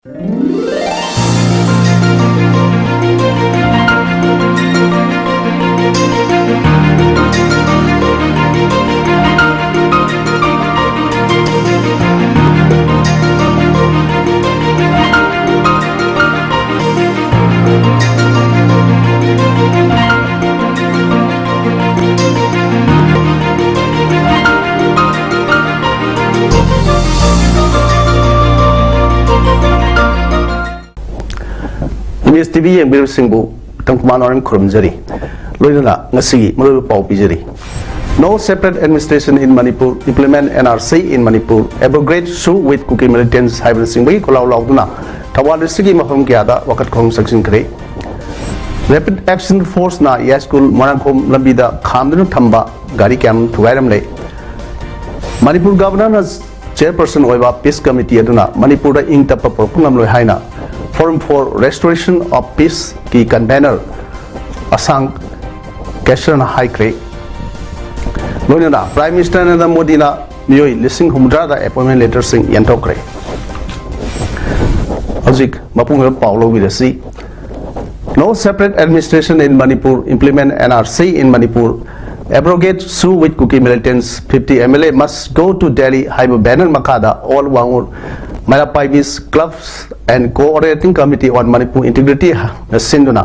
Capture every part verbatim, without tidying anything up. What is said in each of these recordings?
ꯏꯝ ꯑꯦꯁ T V ꯌꯦꯡꯕꯤꯔꯤꯕꯁꯤꯡꯕꯨ ꯇꯝꯀꯨꯃꯥꯔ ꯅꯥꯎꯔꯦꯝ ꯈꯨꯔꯨꯝꯖꯔꯤ꯫ ꯂꯣꯏꯅꯅ ꯉꯁꯤꯒꯤ ꯃꯔꯨꯑꯣꯏꯕ ꯄꯥꯎ ꯄꯤꯖꯔꯤ꯫ No separate administration in Manipur, implement N R C in Manipur, abrogate SoO with Kuki militants ꯍꯥꯏꯕꯅꯆꯤꯡꯕꯒꯤ ꯈꯣꯜꯂꯥꯎ ꯂꯥꯎꯗꯨꯅ ꯊꯧꯕꯥꯜ ꯗꯤꯁꯇ꯭ꯔꯤꯛꯀꯤ ꯃꯐꯝ ꯀꯌꯥꯗ ꯋꯥꯀꯠ ꯈꯣꯡ ꯆꯪꯁꯤꯟꯈ꯭ꯔꯦ꯫ Rapid Action Force ꯅ ꯌꯥꯏꯁ꯭ꯀꯨꯜ ꯃꯣꯏꯔꯥꯡꯈꯣꯝ ꯂꯝꯕꯤꯗ ꯈꯥꯝꯗꯨꯅ ꯊꯝꯕ ꯒꯥꯔꯤ ꯀꯌꯥ ꯑꯃ ꯊꯨꯒꯥꯏꯔꯝꯂꯦ꯫ ꯃꯅꯤꯄꯨꯔ ꯒꯚꯔꯅꯔꯅ ꯆꯦꯌꯔꯄꯔꯁꯟ ꯑꯣꯏꯕ ꯄꯤꯁ ꯀꯃꯤꯇꯤ ꯑꯗꯨꯅ ꯃꯅꯤꯄꯨꯔꯗ ꯏꯪ ꯇꯞꯄ ꯄꯨꯔꯛꯄ ꯉꯝꯂꯣꯏ ꯍꯥꯏꯅ Forum for Restoration of Peace ꯀꯤ ꯀꯟꯚꯦꯅꯔ ꯑꯁꯥꯡ ꯀꯦꯁꯔꯅ ꯍꯥꯏꯈ꯭ꯔꯦ꯫ ꯂꯣꯏꯅꯅ ꯄ꯭ꯔꯥꯏꯝ ꯃꯤꯅꯤꯁꯇꯔ ꯅꯔꯦꯟꯗ꯭ꯔ ꯃꯣꯗꯤꯅ ꯃꯤꯑꯣꯏ ꯂꯤꯁꯤꯡ ꯍꯨꯝꯐꯨꯇꯔꯥꯗ ꯑꯦꯄꯣꯏꯟꯃꯦꯟ ꯂꯦꯇꯔꯁꯤꯡ ꯌꯦꯟꯊꯣꯛꯈ꯭ꯔꯦ꯫ ꯍꯧꯖꯤꯛ ꯃꯄꯨꯡ ꯑꯣꯏꯕ ꯄꯥꯎ ꯂꯧꯕꯤꯔꯁꯤ꯫ No separate administration in Manipur, implement N R C in Manipur, abrogate SoO with Kuki militants, fifty M L A must go to Delhi ꯍꯥꯏꯕ ꯕꯦꯅꯔ ꯃꯈꯥꯗ All Wangu Mera Paibis Clubs and Coordinating Committee on Manipur Integrity ꯅ ꯁꯤꯟꯗꯨꯅ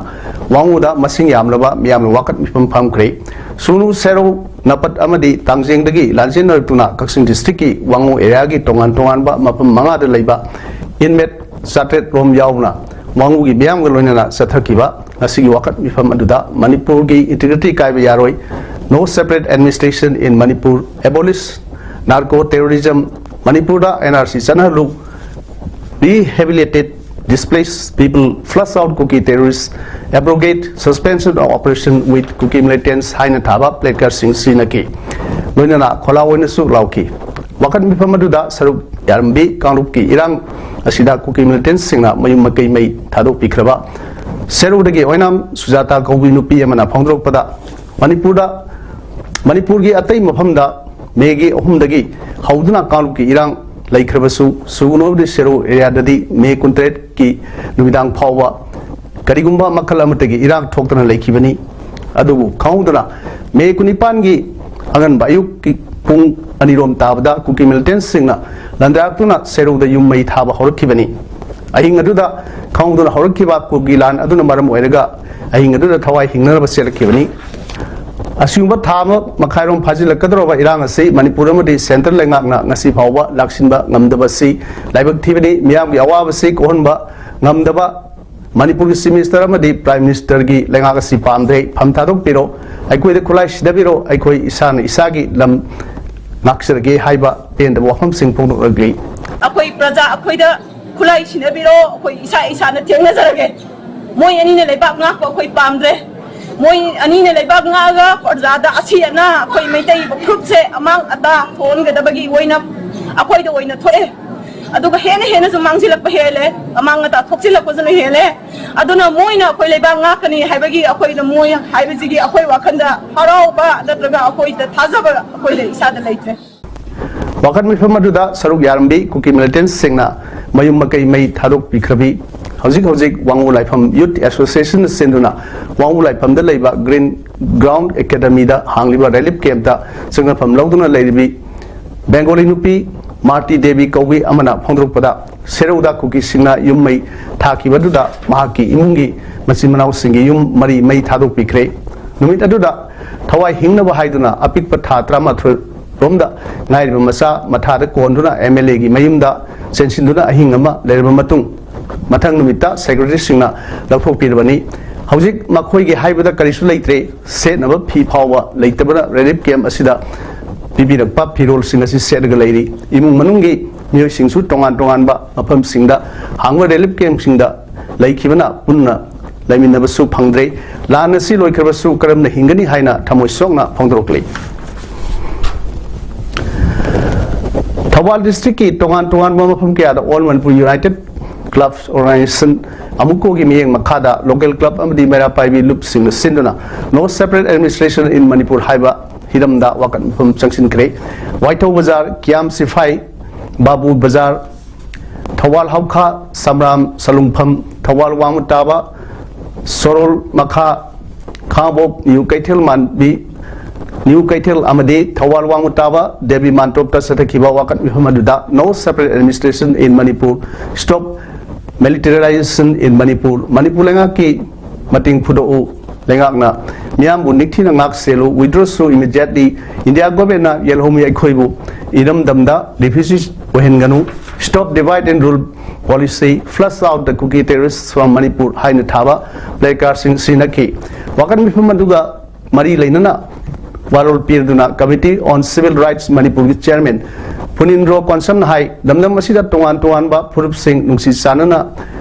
ꯋꯥꯉꯨꯗ ꯃꯁꯤꯡ ꯌꯥꯝꯂꯕ ꯃꯤꯌꯥꯝꯅ ꯋꯥꯀꯠ ꯃꯤꯐꯝ ꯐꯝꯈ꯭ꯔꯦ꯫ ꯁꯨꯅꯨ, ꯁꯦꯔꯧ, ꯅꯄꯠ ꯑꯃꯗꯤ ꯇꯥꯡꯖꯦꯡꯗꯒꯤ ꯂꯥꯟꯖꯦꯟꯅꯔꯛꯇꯨꯅ ꯀꯛꯆꯤꯡ ꯗꯤꯁꯇ꯭ꯔꯤꯛꯀꯤ ꯋꯥꯉꯨ ꯑꯦꯔꯤꯌꯥꯒꯤ ꯇꯣꯉꯥꯟ ꯇꯣꯉꯥꯟꯕ ꯃꯐꯝ ꯃꯉꯥꯗ ꯂꯩꯕ ꯏꯟꯃꯦꯠ ꯆꯥꯇ꯭ꯔꯦꯠ ꯔꯣꯝ ꯌꯥꯎꯅ ꯋꯥꯉꯨꯒꯤ ꯃꯤꯌꯥꯝꯒ ꯂꯣꯏꯅꯅ ꯆꯠꯊꯈꯤꯕ ꯉꯁꯤꯒꯤ ꯋꯥꯀꯠ ꯃꯤꯐꯝ ꯑꯗꯨꯗ ꯃꯅꯤꯄꯨꯔꯒꯤ ꯏꯟꯇꯤꯒ꯭ꯔꯤꯇꯤ ꯀꯥꯏꯕ ꯌꯥꯔꯣꯏ, No separate administration in Manipur, abolish narco terrorism, ꯃꯅꯤꯄꯨꯔꯗ N R C ꯆꯠꯅꯍꯜꯂꯨ, rehabilitate displaced people, flush out Kuki terrorists, abrogate suspension of operation with Kuki militants ꯍꯥꯏꯅ ꯊꯥꯕ ꯄ꯭ꯂꯦꯀꯥꯔꯗꯁꯤꯡ ꯁꯤꯖꯤꯟꯅꯈꯤ꯫ ꯂꯣꯏꯅꯅ ꯈꯣꯜꯂꯥꯎ ꯑꯣꯏꯅꯁꯨ ꯂꯥꯎꯈꯤ꯫ ꯋꯥꯀꯠ ꯃꯤꯐꯝ ꯑꯗꯨꯗ ꯁꯔꯨꯛ ꯌꯥꯔꯝꯕꯤ ꯀꯥꯡꯂꯨꯞꯀꯤ ꯏꯔꯥꯡ ꯑꯁꯤꯗ ꯀꯨꯀꯤ ꯃꯤꯂꯤꯇꯦꯟꯠꯁꯤꯡꯅ ꯃꯌꯨꯝ ꯃꯀꯩ ꯃꯩ ꯊꯥꯗꯣꯛꯄꯤꯈ꯭ꯔꯕ ꯁꯦꯔꯧꯗꯒꯤ ꯑꯣꯏꯅꯥꯝ ꯁꯨꯖꯥꯇꯥ ꯀꯧꯕꯤ ꯅꯨꯄꯤ ꯑꯃꯅ ꯐꯣꯡꯗꯣꯔꯛꯄꯗ, ꯃꯅꯤꯄꯨꯔꯗ, ꯃꯅꯤꯄꯨꯔꯒꯤ ꯑꯇꯩ ꯃꯐꯝꯗ ꯃꯦꯒꯤ ꯑꯍꯨꯝꯗꯒꯤ ꯍꯧꯗꯨꯅ ꯀꯥꯡꯂꯨꯞꯀꯤ ꯏꯔꯥꯡ ꯂꯩꯈ꯭ꯔꯕꯁꯨ, ꯁꯨꯒꯅꯨ ꯍꯥꯏꯕꯗꯤ ꯁꯦꯔꯧ ꯑꯦꯔꯤꯌꯥꯗꯗꯤ ꯃꯦ ꯀꯨꯟꯇꯔꯦꯠꯀꯤ ꯅꯨꯃꯤꯗꯥꯡ ꯐꯥꯎꯕ ꯀꯔꯤꯒꯨꯝꯕ ꯃꯈꯜ ꯑꯃꯠꯇꯒꯤ ꯏꯔꯥꯡ ꯊꯣꯛꯇꯅ ꯂꯩꯈꯤꯕꯅꯤ꯫ ꯑꯗꯨꯕꯨ ꯈꯪꯍꯧꯗꯅ ꯃꯦ ꯀꯨꯟꯅꯤꯄꯥꯟꯒꯤ ꯑꯉꯟꯕ ꯑꯌꯨꯛꯀꯤ ꯄꯨꯡ ꯑꯅꯤꯔꯣꯝ ꯇꯥꯕꯗ ꯀꯨꯀꯤ ꯃꯤꯂꯤꯇꯦꯟꯁꯤꯡꯅ ꯂꯥꯟꯗꯥꯔꯛꯇꯨꯅ ꯁꯦꯔꯧꯗ ꯌꯨꯝ ꯃꯩ ꯊꯥꯕ ꯍꯧꯔꯛꯈꯤꯕꯅꯤ꯫ ꯑꯍꯤꯡ ꯑꯗꯨꯗ ꯈꯪꯍꯧꯗꯅ ꯍꯧꯔꯛꯈꯤꯕ ꯀꯨꯀꯤ ꯂꯥꯟ ꯑꯗꯨꯅ ꯃꯔꯝ ꯑꯣꯏꯔꯒ ꯑꯍꯤꯡ ꯑꯗꯨꯗ ꯊꯋꯥꯏ ꯍꯤꯡꯅꯅꯕ ꯆꯦꯜꯂꯛꯈꯤꯕꯅꯤ꯫ ꯑꯁꯤꯒꯨꯝꯕ ꯊꯥ ꯑꯃ ꯃꯈꯥꯏꯔꯣꯝ ꯐꯥꯖꯤꯜꯂꯛꯀꯗꯧꯔꯕ ꯏꯔꯥꯡ ꯑꯁꯤ ꯃꯅꯤꯄꯨꯔ ꯑꯃꯗꯤ ꯁꯦꯟꯇ꯭ꯔꯦꯜ ꯂꯩꯉꯥꯛꯅ ꯉꯁꯤ ꯐꯥꯎꯕ ꯂꯥꯛꯁꯤꯟꯕ ꯉꯝꯗꯕꯁꯤ ꯂꯥꯏꯕꯛ ꯊꯤꯕꯅꯤ꯫ ꯃꯤꯌꯥꯝꯒꯤ ꯑꯋꯥꯕꯁꯤ ꯀꯣꯛꯍꯟꯕ ꯉꯝꯗꯕ ꯃꯅꯤꯄꯨꯔꯒꯤ ꯆꯤꯐ ꯃꯤꯅꯤꯁꯇꯔ ꯑꯃꯗꯤ ꯄ꯭ꯔꯥꯏꯝ ꯃꯤꯅꯤꯁꯇꯔꯒꯤ ꯂꯩꯉꯥꯛ ꯑꯁꯤ ꯄꯥꯝꯗ꯭ꯔꯦ꯫ ꯐꯝ ꯊꯥꯗꯣꯛꯄꯤꯔꯣ, ꯑꯩꯈꯣꯏꯗ ꯈꯨꯠꯂꯥꯏ ꯁꯤꯟꯅꯕꯤꯔꯣ, ꯑꯩꯈꯣꯏ ꯏꯁꯥꯅ ꯏꯁꯥꯒꯤ ꯂꯝ ꯉꯥꯛꯆꯔꯒꯦ ꯍꯥꯏꯕ ꯄꯦꯟꯗꯕ ꯋꯥꯐꯝꯁꯤꯡ ꯐꯣꯡꯗꯣꯛꯂꯛꯂꯤ꯫ ꯑꯩꯈꯣꯏ ꯄ꯭ꯔꯖꯥ ꯑꯩꯈꯣꯏꯗ ꯈꯨꯠꯂꯥꯏ ꯁꯤꯟꯅꯕꯤꯔꯣ, ꯑꯩꯈꯣꯏ ꯏꯁꯥ ꯏꯁꯥꯅ ꯊꯦꯡꯅꯖꯔꯒꯦ꯫ ꯃꯣꯏ ꯑꯅꯤꯅ ꯂꯩꯕꯥꯛ ꯉꯥꯛꯄ ꯑꯩꯈꯣꯏ ꯄꯥꯝꯗ꯭ꯔꯦ꯫ ꯃꯣꯏ ꯑꯅꯤꯅ ꯂꯩꯕꯥꯛ ꯉꯥꯛꯑꯒ ꯄ꯭ꯔꯖꯥꯗ ꯑꯁꯤ ꯑꯅꯥ ꯑꯩꯈꯣꯏ ꯃꯩꯇꯩ ꯐꯨꯔꯨꯞꯁꯦ ꯑꯃꯥꯡ ꯑꯇꯥ ꯊꯣꯛꯍꯟꯒꯗꯕꯒꯤ ꯑꯣꯏꯅ ꯑꯩꯈꯣꯏꯗ ꯑꯣꯏꯅ ꯊꯣꯛꯑꯦ꯫ ꯑꯗꯨꯒ ꯍꯦꯟꯅ ꯍꯦꯟꯅꯁꯨ ꯃꯥꯡꯁꯤꯜꯂꯛꯄ ꯍꯦꯜꯂꯦ, ꯑꯃꯥꯡ ꯑꯇꯥ ꯊꯣꯛꯆꯤꯜꯂꯛꯄꯁꯤꯅ ꯍꯦꯜꯂꯦ꯫ ꯑꯗꯨꯅ ꯃꯣꯏꯅ ꯑꯩꯈꯣꯏ ꯂꯩꯕꯥꯛ ꯉꯥꯛꯀꯅꯤ ꯍꯥꯏꯕꯒꯤ ꯑꯩꯈꯣꯏꯅ ꯃꯣꯏ ꯍꯥꯏꯕꯁꯤꯒꯤ ꯑꯩꯈꯣꯏ ꯋꯥꯈꯜꯗ ꯍꯔꯥꯎꯕ ꯅꯠꯇ꯭ꯔꯒ ꯑꯩꯈꯣꯏꯗ ꯊꯥꯖꯕ ꯑꯩꯈꯣꯏꯗ ꯏꯁꯥꯗ ꯂꯩꯇ꯭ꯔꯦ꯫ ꯋꯥꯀꯠ ꯃꯤꯐꯝ ꯑꯗꯨꯗ ꯁꯔꯨꯛ ꯌꯥꯔꯝꯕꯤ ꯀꯨꯀꯤ ꯃꯤꯂꯤꯇꯦꯟꯁꯤꯡꯅ ꯃꯌꯨꯝ ꯃꯀꯩ ꯃꯩ ꯊꯥꯗꯣꯛꯄꯤꯈ꯭ꯔꯕꯤ꯫ ꯍꯧꯖꯤꯛ ꯍꯧꯖꯤꯛ ꯋꯥꯡꯉꯨ ꯂꯥꯏꯐꯝ ꯌꯨꯠ ꯑꯦꯁꯣꯁꯤꯌꯦꯁꯟꯅ ꯁꯤꯟꯗꯨꯅ ꯋꯥꯡꯉꯨ ꯂꯥꯏꯐꯝꯗ ꯂꯩꯕ ꯒ꯭ꯔꯤꯟ ꯒ꯭ꯔꯥꯎꯟ ꯑꯦꯀꯥꯗꯃꯤꯗ ꯍꯥꯡꯂꯤꯕ ꯔꯤꯂꯤꯐ ꯀꯦꯝꯞꯇ ꯆꯪꯅꯐꯝ ꯂꯧꯗꯨꯅ ꯂꯩꯔꯤꯕꯤ ꯕꯦꯡꯒꯣꯂꯤ ꯅꯨꯄꯤ ꯃꯥꯔꯇꯤ ꯗꯦꯕꯤ ꯀꯧꯕꯤ ꯑꯃꯅ ꯐꯣꯡꯗꯣꯔꯛꯄꯗ, ꯁꯦꯔꯧꯗ ꯀꯨꯀꯤꯁꯤꯡꯅ ꯌꯨꯝ ꯃꯩ ꯊꯥꯈꯤꯕ ꯑꯗꯨꯗ ꯃꯍꯥꯛꯀꯤ ꯏꯃꯨꯡꯒꯤ ꯃꯆꯤꯟ ꯃꯅꯥꯎꯁꯤꯡꯒꯤ ꯌꯨꯝ ꯃꯔꯤ ꯃꯩ ꯊꯥꯗꯣꯛꯄꯤꯈ꯭ꯔꯦ꯫ ꯅꯨꯃꯤꯠ ꯑꯗꯨꯗ ꯊꯋꯥꯏ ꯍꯤꯡꯅꯕ ꯍꯥꯏꯗꯨꯅ ꯑꯄꯤꯛꯄ ꯊꯥ ꯇꯔꯥꯃꯥꯊꯣꯏ ꯔꯣꯝꯗ ꯉꯥꯏꯔꯤꯕ ꯃꯆꯥ ꯃꯊꯥꯗ ꯀꯣꯟꯗꯨꯅ ꯑꯦꯝ ꯑꯦꯜ ꯑꯦꯒꯤ ꯃꯌꯨꯝꯗ ꯆꯦꯟꯁꯤꯟꯗꯨꯅ ꯑꯍꯤꯡ ꯑꯃ ꯂꯩꯔꯕ ꯃꯇꯨꯡ, ꯃꯊꯪ ꯅꯨꯃꯤꯠꯇ ꯁꯦꯀ꯭ꯔꯦꯇꯔꯤꯁꯤꯡꯅ ꯂꯧꯊꯣꯛꯄꯤꯔꯕꯅꯤ꯫ ꯍꯧꯖꯤꯛ ꯃꯈꯣꯏꯒꯤ ꯍꯥꯏꯕꯗ ꯀꯔꯤꯁꯨ ꯂꯩꯇ꯭ꯔꯦ꯫ ꯁꯦꯠꯅꯕ ꯐꯤ ꯐꯥꯎꯕ ꯂꯩꯇꯕꯅ ꯔꯤꯂꯤꯐ ꯀꯦꯝꯞ ꯑꯁꯤꯗ ꯄꯤꯕꯤꯔꯛꯄ ꯐꯤꯔꯣꯜꯁꯤꯡ ꯑꯁꯤ ꯁꯦꯠꯂꯒ ꯂꯩꯔꯤ꯫ ꯏꯃꯨꯡ ꯃꯅꯨꯡꯒꯤ ꯃꯤꯑꯣꯏꯁꯤꯡꯁꯨ ꯇꯣꯉꯥꯟ ꯇꯣꯉꯥꯟꯕ ꯃꯐꯝꯁꯤꯡꯗ ꯍꯥꯡꯕ ꯔꯤꯂꯤꯐ ꯀꯦꯝꯞꯁꯤꯡꯗ ꯂꯩꯈꯤꯕꯅ ꯄꯨꯟꯅ ꯂꯩꯃꯤꯟꯅꯕꯁꯨ ꯐꯪꯗ꯭ꯔꯦ꯫ ꯂꯥꯟ ꯑꯁꯤ ꯂꯣꯏꯈ꯭ꯔꯕꯁꯨ ꯀꯔꯝꯅ ꯍꯤꯡꯒꯅꯤ ꯍꯥꯏꯅ ꯊꯃꯣꯏ ꯁꯣꯛꯅ ꯐꯣꯡꯗꯣꯔꯛꯂꯤ꯫ ꯊꯧꯕꯥꯜ ꯗꯤꯁꯇ꯭ꯔꯤꯛꯀꯤ ꯇꯣꯉꯥꯟ ꯇꯣꯉꯥꯟꯕ ꯃꯐꯝ ꯀꯌꯥꯗ ꯑꯣꯜ ꯃꯅꯤꯄꯨꯔ ꯌꯨꯅꯥꯏꯇꯦꯠ ꯀ꯭ꯂꯕꯁ ꯑꯣꯔꯒꯅꯥꯏꯖꯦꯁꯟ, ꯑꯃꯨꯛꯀꯣꯒꯤ ꯃꯤꯠꯌꯦꯡ ꯃꯈꯥꯗ ꯂꯣꯀꯦꯜ ꯀ꯭ꯂꯕ ꯑꯃꯗꯤ ꯃꯩꯔꯥ ꯄꯥꯏꯕꯤ ꯂꯨꯞꯁꯤꯡꯅ ꯁꯤꯟꯗꯨꯅ No Separate Administration in Manipur ꯍꯥꯏꯕ ꯍꯤꯔꯝꯗ ꯋꯥꯀꯠ ꯃꯤꯐꯝ ꯆꯪꯁꯤꯟꯈ꯭ꯔꯦ꯫ ꯋꯥꯏꯊꯧ ꯕꯖꯥꯔ, ꯀꯤꯌꯥꯝ ꯁꯤꯐꯥꯏ, ꯕꯥꯕꯨ ꯕꯖꯥꯔ, ꯊꯧꯕꯥꯜ ꯍꯥꯎꯈꯥ, ꯁꯝꯔꯥꯝ ꯁꯂꯨꯡꯐꯝ, ꯊꯧꯕꯥꯜ ꯋꯥꯡꯃ ꯇꯥꯕ, ꯁꯣꯔꯣꯜ ꯃꯈꯥ, ꯈꯥꯉꯕꯣꯛ, ꯅ꯭ꯌꯨ ꯀꯩꯊꯦꯜ ꯃꯥꯟꯕꯤ, ꯅ꯭ꯌꯨ ꯀꯩꯊꯦꯜ ꯑꯃꯗꯤ ꯊꯧꯕꯥꯜ ꯋꯥꯡꯃ ꯇꯥꯕ ꯗꯦꯕꯤ ꯃꯥꯟꯇꯣꯞꯇ ꯆꯠꯊꯈꯤꯕ ꯋꯥꯀꯠ ꯃꯤꯐꯝ ꯑꯗꯨꯗ "No separate administration in Manipur, stop militarization in Manipur", Manipur ꯂꯩꯉꯥꯛꯀꯤ ꯃꯇꯦꯡ ꯐꯨꯗꯣꯛꯎ, ꯂꯩꯉꯥꯛꯅ ꯃꯤꯌꯥꯝꯕꯨ ꯅꯤꯡꯊꯤꯅ ꯉꯥꯛ ꯁꯦꯜꯂꯨ, "Withdraw soon immediately, India government ꯅ ꯌꯦꯜꯍꯧꯃꯤ ꯑꯩꯈꯣꯏꯕꯨ ꯏꯔꯝꯗꯝꯗ refugee ꯑꯣꯏꯍꯟꯒꯅꯨ", "Stop divide and rule policy, flush out the Kuki terrorists from Manipur" ꯍꯥꯏꯅ ꯊꯥꯕ placard ꯁꯤꯡ ꯁꯤꯖꯤꯟꯅꯈꯤ꯫ ꯋꯥꯀꯠ ꯃꯤꯐꯝ ꯑꯗꯨꯒ ꯃꯔꯤ ꯂꯩꯅꯅ ꯋꯥꯔꯣꯜ ꯄꯤꯔꯗꯨꯅ Committee on Civil Rights Manipur ꯒꯤ chairman ꯐꯨꯅꯤꯟꯗ꯭ꯔꯣ ꯀꯣꯟꯁꯝꯅ ꯍꯥꯏ, ꯂꯝꯗꯝ ꯑꯁꯤꯗ ꯇꯣꯉꯥꯟ ꯇꯣꯉꯥꯟꯕ ꯐꯨꯔꯨꯞꯁꯤꯡ ꯅꯨꯡꯁꯤ ꯆꯥꯟꯅꯅ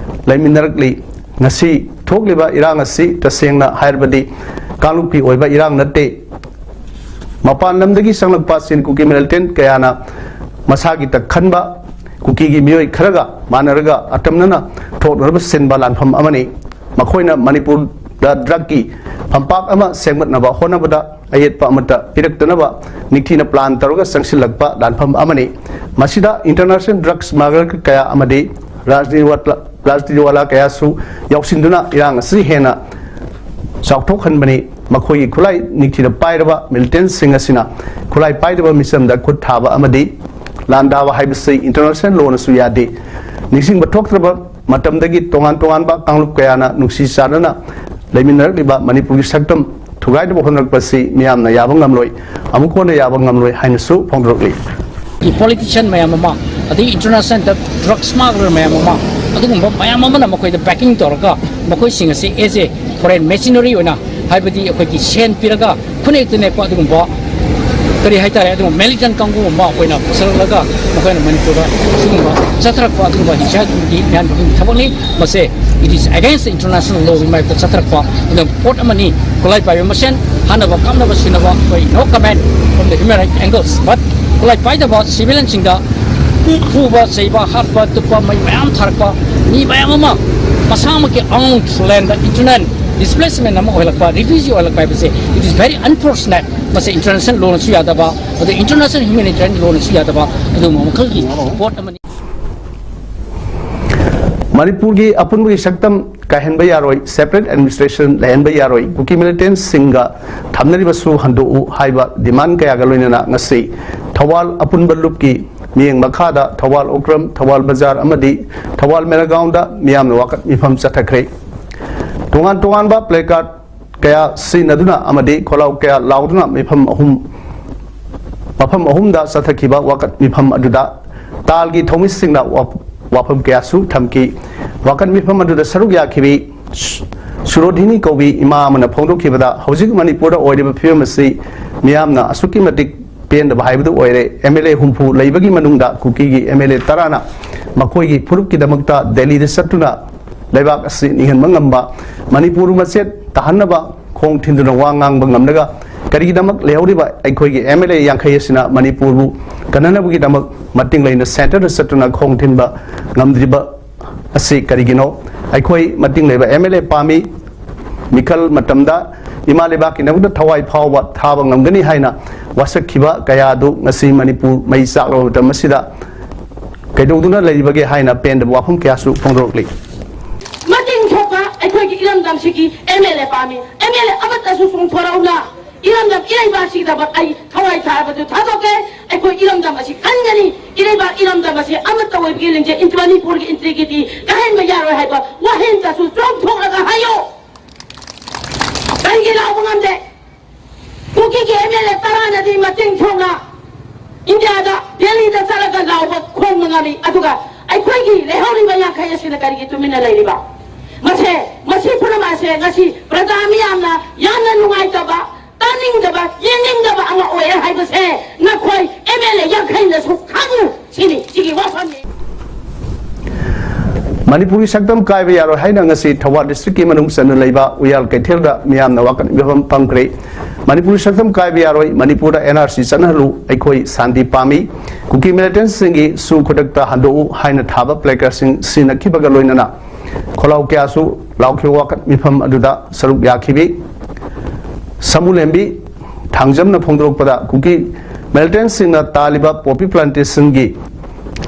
ꯂꯩꯃꯤꯟꯅꯔꯛꯂꯤ꯫ ꯉꯁꯤ ꯊꯣꯛꯂꯤꯕ ꯏꯔꯥꯡ ꯑꯁꯤ ꯇꯁꯦꯡꯅ ꯍꯥꯏꯔꯕꯗꯤ ꯀꯥꯡꯂꯨꯞꯀꯤ ꯑꯣꯏꯕ ꯏꯔꯥꯡ ꯅꯠꯇꯦ꯫ ꯃꯄꯥꯟ ꯂꯝꯗꯒꯤ ꯆꯪꯂꯛꯄ ꯁꯤꯟ ꯀꯨꯀꯤ militant ꯀꯌꯥꯅ ꯃꯁꯥꯒꯤ ꯇꯛ ꯈꯟꯕ ꯀꯨꯀꯤꯒꯤ ꯃꯤꯑꯣꯏ ꯈꯔꯒ ꯃꯥꯟꯅꯔꯒ ꯑꯇꯝꯅꯅ ꯊꯣꯛꯅꯅꯕ ꯁꯤꯟꯕ ꯂꯥꯟꯐꯝ ꯑꯃꯅꯤ꯫ ꯃꯈꯣꯏꯅ ꯃꯅꯤꯄꯨꯔꯗ drug ꯀꯤ ꯐꯝꯄꯥꯛ ꯑꯃ ꯁꯦꯝꯒꯠꯅꯕ ꯍꯣꯠꯅꯕꯗ ꯑꯌꯦꯠꯄ ꯑꯃꯠꯇ ꯄꯤꯔꯛꯇꯅꯕ ꯅꯤꯡꯊꯤꯅ plan ꯇꯧꯔꯒ ꯆꯪꯁꯤꯜꯂꯛꯄ ꯂꯥꯟꯐꯝ ꯑꯃꯅꯤ꯫ ꯃꯁꯤꯗ international drug smuggler ꯀꯌꯥ ꯑꯃꯗꯤ ꯔꯥꯖꯅꯤꯋꯥꯂꯥ, ꯔꯥꯖꯅꯤꯋꯥꯂꯥ ꯀꯌꯥꯁꯨ ꯌꯥꯎꯁꯤꯟꯗꯨꯅ ꯏꯔꯥꯡ ꯑꯁꯤ ꯍꯦꯟꯅ ꯆꯥꯎꯊꯣꯛꯍꯟꯕꯅꯤ꯫ ꯃꯈꯣꯏꯒꯤ ꯈꯨꯠꯂꯥꯏ ꯅꯤꯡꯊꯤꯅ ꯄꯥꯏꯔꯕ militant ꯁꯤꯡ ꯑꯁꯤꯅ ꯈꯨꯠꯂꯥꯏ ꯄꯥꯏꯗꯕ ꯃꯤꯆꯝꯗ ꯈꯨꯠ ꯊꯥꯕ ꯑꯃꯗꯤ ꯂꯥꯟ ꯗꯥꯕ ꯍꯥꯏꯕꯁꯤ international law ꯅꯁꯨ ꯌꯥꯗꯦ꯫ ꯅꯤꯡꯁꯤꯡꯕ ꯊꯣꯛꯇ꯭ꯔꯕ ꯃꯇꯝꯗꯒꯤ ꯇꯣꯉꯥꯟ ꯇꯣꯉꯥꯟꯕ ꯀꯥꯡꯂꯨꯞ ꯀꯌꯥꯅ ꯅꯨꯡꯁꯤ ꯆꯥꯟꯅꯅ ꯂꯩꯃꯤꯟꯅꯔꯛꯂꯤꯕ ꯃꯅꯤꯄꯨꯔꯒꯤ ꯁꯛꯇꯝ ꯊꯨꯒꯥꯏꯅꯕ ꯍꯣꯠꯅꯔꯛꯄꯁꯤ ꯃꯤꯌꯥꯝꯅ ꯌꯥꯕ ꯉꯝꯂꯣꯏ, ꯑꯃꯨꯛ ꯍꯟꯅ ꯌꯥꯕ ꯉꯝꯂꯣꯏ ꯍꯥꯏꯅꯁꯨ ꯐꯣꯡꯗꯣꯔꯛꯂꯤ꯫ Politician ꯃꯌꯥꯝ ꯑꯃ, ꯑꯗꯒꯤ international drug smuggler ꯃꯌꯥꯝ ꯑꯃ, ꯑꯗꯨꯒꯨꯝꯕ ꯃꯌꯥꯝ ꯑꯃꯅ ꯃꯈꯣꯏꯗ backing ꯇꯧꯔꯒ ꯃꯈꯣꯏꯁꯤꯡ ꯑꯁꯤ as a foreign mercenary ꯑꯣꯏꯅ, ꯍꯥꯏꯕꯗꯤ ꯑꯩꯈꯣꯏꯒꯤ ꯁꯦꯟ ꯄꯤꯔꯒ ꯈꯨꯅꯦꯛꯇ ꯅꯦꯛꯄ ꯑꯗꯨꯒꯨꯝꯕ, ꯀꯔꯤ ꯍꯥꯏꯇꯥꯔꯦ, ꯑꯗꯨꯒꯨꯝꯕ militant ꯀꯥꯡꯕꯨ ꯑꯃ ꯑꯩꯈꯣꯏꯅ ꯄꯨꯁꯜꯂꯛꯂꯒ ꯃꯈꯣꯏꯅ ꯃꯅꯤꯄꯨꯔꯗ ꯁꯤꯒꯨꯝꯕ ꯆꯠꯊꯔꯛꯄ ꯑꯗꯨꯒꯨꯝꯕ ꯍꯤꯡꯁꯥ ꯍꯤꯡꯁꯥꯒꯤ ꯃꯤꯍꯥꯠꯄꯒꯤ ꯊꯕꯛꯅꯤ꯫ ꯃꯁꯦ it is against international law ꯒꯤ ꯃꯥꯌꯣꯛꯇ ꯆꯠꯊꯔꯛꯄ ꯑꯗꯨꯒꯨꯝꯕ ꯄꯣꯠ ꯑꯃꯅꯤ꯫ ꯈꯨꯠꯂꯥꯏ ꯄꯥꯏꯕ ꯃꯁꯦꯟ ꯍꯥꯠꯅꯕ ꯀꯥꯞꯅꯕ ꯁꯤꯅꯕ ꯑꯩꯈꯣꯏ no comment from the human rights angles, but ꯈꯨꯠꯂꯥꯏ ꯄꯥꯏꯗꯕ civilian ꯁꯤꯡꯗ ꯐꯨꯕ ꯆꯩꯕ, ꯍꯥꯠꯄ ꯇꯨꯞꯄ, ꯃꯩ ꯃꯌꯥꯝ ꯊꯥꯔꯛꯄ, ꯃꯤ ꯃꯌꯥꯝ ꯑꯃ ꯃꯁꯥꯃꯛꯀꯤ own land ꯗ internal displacement ꯑꯃ ꯑꯣꯏꯍꯜꯂꯛꯄ, refugee ꯑꯣꯏꯍꯜꯂꯛꯄ ꯍꯥꯏꯕꯁꯦ it is very unfortunate꯫ ꯃꯁꯤ ꯏꯟꯇꯔꯅꯦꯁꯅꯦꯜ ꯂꯣꯅꯁꯨ ꯌꯥꯗꯕ, ꯑꯗꯨ ꯏꯟꯇꯔꯅꯦꯁꯅꯦꯜ ꯍ꯭ꯌꯨꯃꯦꯅꯤꯇꯦꯔꯤꯌꯟ ꯂꯣꯅꯁꯨ ꯌꯥꯗꯕ, ꯑꯗꯨꯒꯨꯝꯕ ꯃꯈꯜꯒꯤ ꯄꯣꯠ ꯑꯃꯅꯤ꯫ ꯃꯅꯤꯄꯨꯔꯒꯤ ꯑꯄꯨꯟꯕꯒꯤ ꯁꯛꯇꯝ ꯀꯥꯏꯍꯟꯕ ꯌꯥꯔꯣꯏ, ꯁꯦꯄꯔꯦꯠ ꯑꯦꯗꯃꯤꯅꯤꯁꯇ꯭ꯔꯦꯁꯟ ꯂꯩꯍꯟꯕ ꯌꯥꯔꯣꯏ, ꯀꯨꯀꯤ ꯃꯤꯂꯤꯇꯦꯟꯁꯤꯡꯒ ꯊꯝꯅꯔꯤꯕꯁꯨ ꯍꯟꯗꯣꯛꯎ ꯍꯥꯏꯕ ꯗꯤꯃꯥꯟ ꯀꯌꯥꯒ ꯂꯣꯏꯅꯅ ꯉꯁꯤ ꯊꯧꯕꯥꯜ ꯑꯄꯨꯟꯕ ꯂꯨꯞꯀꯤ ꯃꯤꯠꯌꯦꯡ ꯃꯈꯥꯗ ꯊꯧꯕꯥꯜ ꯑꯣꯀ꯭ꯔꯝ, ꯊꯧꯕꯥꯜ ꯕꯖꯥꯔ ꯑꯃꯗꯤ ꯊꯧꯕꯥꯜ ꯃꯦꯔꯥꯒꯥꯎꯟꯗ ꯃꯤꯌꯥꯝꯅ ꯋꯥꯀꯠ ꯃꯤꯐꯝ ꯆꯠꯊꯈ꯭ꯔꯦ꯫ ꯇꯣꯉꯥꯟ ꯇꯣꯉꯥꯟꯕ ꯄ꯭ꯂꯦꯀꯥꯔꯗ ꯀꯌꯥ ꯁꯤꯖꯤꯟꯅꯗꯨꯅ ꯑꯃꯗꯤ ꯈꯣꯜꯂꯥꯎ ꯀꯌꯥ ꯂꯥꯎꯗꯨꯅ ꯃꯤꯐꯝ ꯑꯍꯨꯝ, ꯃꯐꯝ ꯑꯍꯨꯝꯗ ꯆꯠꯊꯈꯤꯕ ꯋꯥꯀꯠ ꯃꯤꯐꯝ ꯑꯗꯨꯗ ꯇꯥꯜꯒꯤ ꯊꯧꯃꯤꯁꯤꯡꯅ ꯋꯥ-, ꯋꯥꯐꯝ ꯀꯌꯥꯁꯨ ꯊꯝꯈꯤ꯫ ꯋꯥꯀꯠ ꯃꯤꯐꯝ ꯑꯗꯨꯗ ꯁꯔꯨꯛ ꯌꯥꯈꯤꯕꯤ ꯁꯨ-, ꯁꯨꯔꯣꯙꯤꯅꯤ ꯀꯧꯕꯤ ꯏꯃꯥ ꯑꯃꯅ ꯐꯣꯡꯗꯣꯛꯈꯤꯕꯗ, ꯍꯧꯖꯤꯛ ꯃꯅꯤꯄꯨꯔꯗ ꯑꯣꯏꯔꯤꯕ ꯐꯤꯕꯝ ꯑꯁꯤ ꯃꯤꯌꯥꯝꯅ ꯑꯁꯨꯛꯀꯤ ꯃꯇꯤꯛ ꯄꯦꯟꯗꯕ ꯍꯥꯏꯕꯗꯨ ꯑꯣꯏꯔꯦ꯫ ꯑꯦꯝ ꯑꯦꯜ ꯑꯦ ꯍꯨꯝꯐꯨ ꯂꯩꯕꯒꯤ ꯃꯅꯨꯡꯗ ꯀꯨꯀꯤꯒꯤ ꯑꯦꯝ ꯑꯦꯜ ꯑꯦ ꯇꯔꯥꯅ ꯃꯈꯣꯏꯒꯤ ꯐꯨꯔꯨꯞꯀꯤꯗꯃꯛꯇ ꯗꯦꯜꯂꯤꯗ ꯆꯠꯇꯨꯅ ꯂꯩꯕꯥꯛ ꯑꯁꯤ ꯅꯤꯡꯍꯟꯕ ꯉꯝꯕ, ꯃꯅꯤꯄꯨꯔ ꯃꯆꯦꯠ ꯇꯥꯍꯟꯅꯕ ꯈꯣꯡ ꯊꯤꯟꯗꯨꯅ ꯋꯥ ꯉꯥꯡꯕ ꯉꯝꯂꯒ ꯀꯔꯤꯒꯤꯗꯃꯛ ꯂꯩꯍꯧꯔꯤꯕ ꯑꯩꯈꯣꯏꯒꯤ ꯑꯦꯝ ꯑꯦꯜ ꯑꯦ ꯌꯥꯡꯈꯩ ꯑꯁꯤꯅ ꯃꯅꯤꯄꯨꯔꯕꯨ ꯀꯟꯅꯅꯕꯒꯤꯗꯃꯛ ꯃꯇꯤꯡ ꯂꯩꯅ ꯁꯦꯟꯇꯔꯗ ꯆꯠꯇꯨꯅ ꯈꯣꯡ ꯊꯤꯟꯕ ꯉꯝꯗ꯭ꯔꯤꯕ ꯑꯁꯤ ꯀꯔꯤꯒꯤꯅꯣ? ꯑꯩꯈꯣꯏ ꯃꯇꯤꯡ ꯂꯩꯕ ꯑꯦꯝ ꯑꯦꯜ ꯑꯦ ꯄꯥꯝꯃꯤ꯫ ꯃꯤꯈꯜ ꯃꯇꯝꯗ ꯏꯃꯥ ꯂꯩꯕꯥꯛꯀꯤꯗꯃꯛꯇ ꯊꯋꯥꯏ ꯐꯥꯎꯕ ꯊꯥꯕ ꯉꯝꯒꯅꯤ ꯍꯥꯏꯅ ꯋꯥꯁꯛꯈꯤꯕ ꯀꯌꯥ ꯑꯗꯨ ꯉꯁꯤ ꯃꯅꯤꯄꯨꯔ ꯃꯩ ꯆꯥꯛꯂꯕ ꯃꯇꯝ ꯑꯁꯤꯗ ꯀꯩꯗꯧꯗꯨꯅ ꯂꯩꯔꯤꯕꯒꯦ ꯍꯥꯏꯅ ꯄꯦꯟꯗꯕ ꯋꯥꯐꯝ ꯀꯌꯥꯁꯨ ꯐꯣꯡꯗꯣꯔꯛꯂꯤ꯫ ꯃꯇꯤꯡ ꯊꯣꯛꯄ ꯑꯩꯈꯣꯏꯒꯤ ꯏꯔꯝꯗꯝꯁꯤꯒꯤ ꯑꯦꯝ ꯑꯦꯜ ꯑꯦ ꯄꯥꯝꯃꯤ꯫ ꯑꯦꯝ ꯑꯦꯜ ꯑꯦ ꯑꯃꯠꯇꯁꯨ ꯆꯣꯡꯊꯣꯔꯛꯎꯅ꯫ ꯏꯔꯝꯗꯝ ꯏꯔꯩꯕꯥꯛꯁꯤꯒꯤꯗꯃꯛ ꯑꯩ ꯊꯋꯥꯏ ꯊꯥꯕꯗꯨ ꯊꯥꯗꯣꯛꯀꯦ꯫ ꯑꯩꯈꯣꯏ ꯏꯔꯝꯗꯝ ꯑꯁꯤ ꯀꯟꯒꯅꯤ꯫ ꯏꯔꯩꯕꯥꯛ ꯏꯔꯝꯗꯝ ꯑꯁꯤ ꯑꯃꯠꯇ ꯑꯣꯏꯕꯒꯤ ꯂꯤꯡꯖꯦꯜ ꯏꯟ-, ꯃꯅꯤꯄꯨꯔꯒꯤ ꯏꯟꯇꯤꯒ꯭ꯔꯤꯇꯤ ꯀꯥꯏꯍꯟꯕ ꯌꯥꯔꯣꯏ ꯍꯥꯏꯕ ꯋꯥꯍꯩ ꯑꯃꯇꯁꯨ ꯆꯣꯡꯊꯣꯛꯂꯒ ꯍꯥꯏꯌꯨ꯫ ꯀꯔꯤꯒꯤ ꯂꯥꯎꯕ ꯉꯝꯗꯦ? ꯀꯨꯀꯤꯒꯤ ꯑꯦꯝ ꯑꯦꯜ ꯑꯦ ꯇꯔꯥꯅꯗꯤ ꯃꯇꯤꯡ ꯊꯣꯛꯅ ꯏꯟꯗꯤꯌꯥꯗ, ꯗꯦꯜꯂꯤꯗ ꯆꯠꯂꯒ ꯂꯥꯎꯕ ꯈꯣꯡꯕ ꯉꯝꯃꯤ, ꯑꯗꯨꯒ ꯑꯩꯈꯣꯏꯒꯤ ꯂꯩꯍꯧꯔꯤꯕ ꯌꯥꯡꯈꯩ ꯑꯁꯤꯅ ꯀꯔꯤꯒꯤ ꯇꯨꯃꯤꯟꯅ ꯂꯩꯔꯤꯕ? ꯃꯁꯦ, ꯃꯁꯤ ꯄꯨꯝꯅꯃꯛ ꯑꯁꯦ ꯉꯁꯤ ꯄ꯭ꯔꯖꯥ ꯃꯤꯌꯥꯝꯅ ꯌꯥꯝꯅ ꯅꯨꯡꯉꯥꯏꯇꯕ, ꯇꯥꯅꯤꯡꯗꯕ, ꯌꯦꯡꯅꯤꯡꯗꯕ ꯑꯃ ꯑꯣꯏꯔꯦ ꯍꯥꯏꯕꯁꯦ ꯅꯈꯣꯏ ꯑꯦꯝ ꯑꯦꯜ ꯑꯦ ꯌꯥꯡꯈꯩꯅꯁꯨ ꯈꯪꯉꯨ꯫ ꯁꯤꯅꯤ ꯁꯤꯒꯤ ꯋꯥꯐꯝꯅꯤ꯫ ꯃꯅꯤꯄꯨꯔꯒꯤ ꯁꯛꯇꯝ ꯀꯥꯏꯕ ꯌꯥꯔꯣꯏ ꯍꯥꯏꯅ ꯉꯁꯤ ꯊꯧꯕꯥꯜ ꯗꯤꯁꯇ꯭ꯔꯤꯛꯀꯤ ꯃꯅꯨꯡ ꯆꯟꯅ ꯂꯩꯕ ꯎꯌꯥꯜ ꯀꯩꯊꯦꯜꯗ ꯃꯤꯌꯥꯝꯅ ꯋꯥꯀꯠ ꯃꯤꯐꯝ ꯐꯝꯈ꯭ꯔꯦ꯫ ꯃꯅꯤꯄꯨꯔꯒꯤ ꯁꯛꯇꯝ ꯀꯥꯏꯕ ꯌꯥꯔꯣꯏ, ꯃꯅꯤꯄꯨꯔꯗ ꯑꯦꯟ ꯑꯥꯔ ꯁꯤ ꯆꯠꯅꯍꯜꯂꯨ, ꯑꯩꯈꯣꯏ ꯁꯥꯟꯇꯤ ꯄꯥꯝꯃꯤ, ꯀꯨꯀꯤ ꯃꯤꯂꯤꯇꯦꯟꯁꯤꯡꯒꯤ ꯁꯨ ꯈꯨꯗꯛꯇ ꯍꯟꯗꯣꯛꯎ ꯍꯥꯏꯅ ꯊꯥꯕ ꯄ꯭ꯂꯦꯀꯥꯔꯗꯁꯤꯡ ꯁꯤꯖꯤꯟꯅꯈꯤꯕꯒ ꯂꯣꯏꯅꯅ ꯈꯣꯜꯂꯥꯎ ꯀꯌꯥꯁꯨ ꯂꯥꯎꯈꯤꯕ ꯋꯥꯀꯠ ꯃꯤꯐꯝ ꯑꯗꯨꯗ ꯁꯔꯨꯛ ꯌꯥꯈꯤꯕꯤ ꯁꯃꯨꯂꯦꯝꯕꯤ ꯊꯥꯡꯖꯝꯅ ꯐꯣꯡꯗꯣꯔꯛꯄꯗ, ꯀꯨꯀꯤ ꯃꯤꯂꯤꯇꯦꯟꯁꯤꯡꯅ ꯇꯥꯜꯂꯤꯕ ꯄꯣꯄꯤ ꯄ꯭ꯂꯥꯟꯇꯦꯁꯟꯒꯤ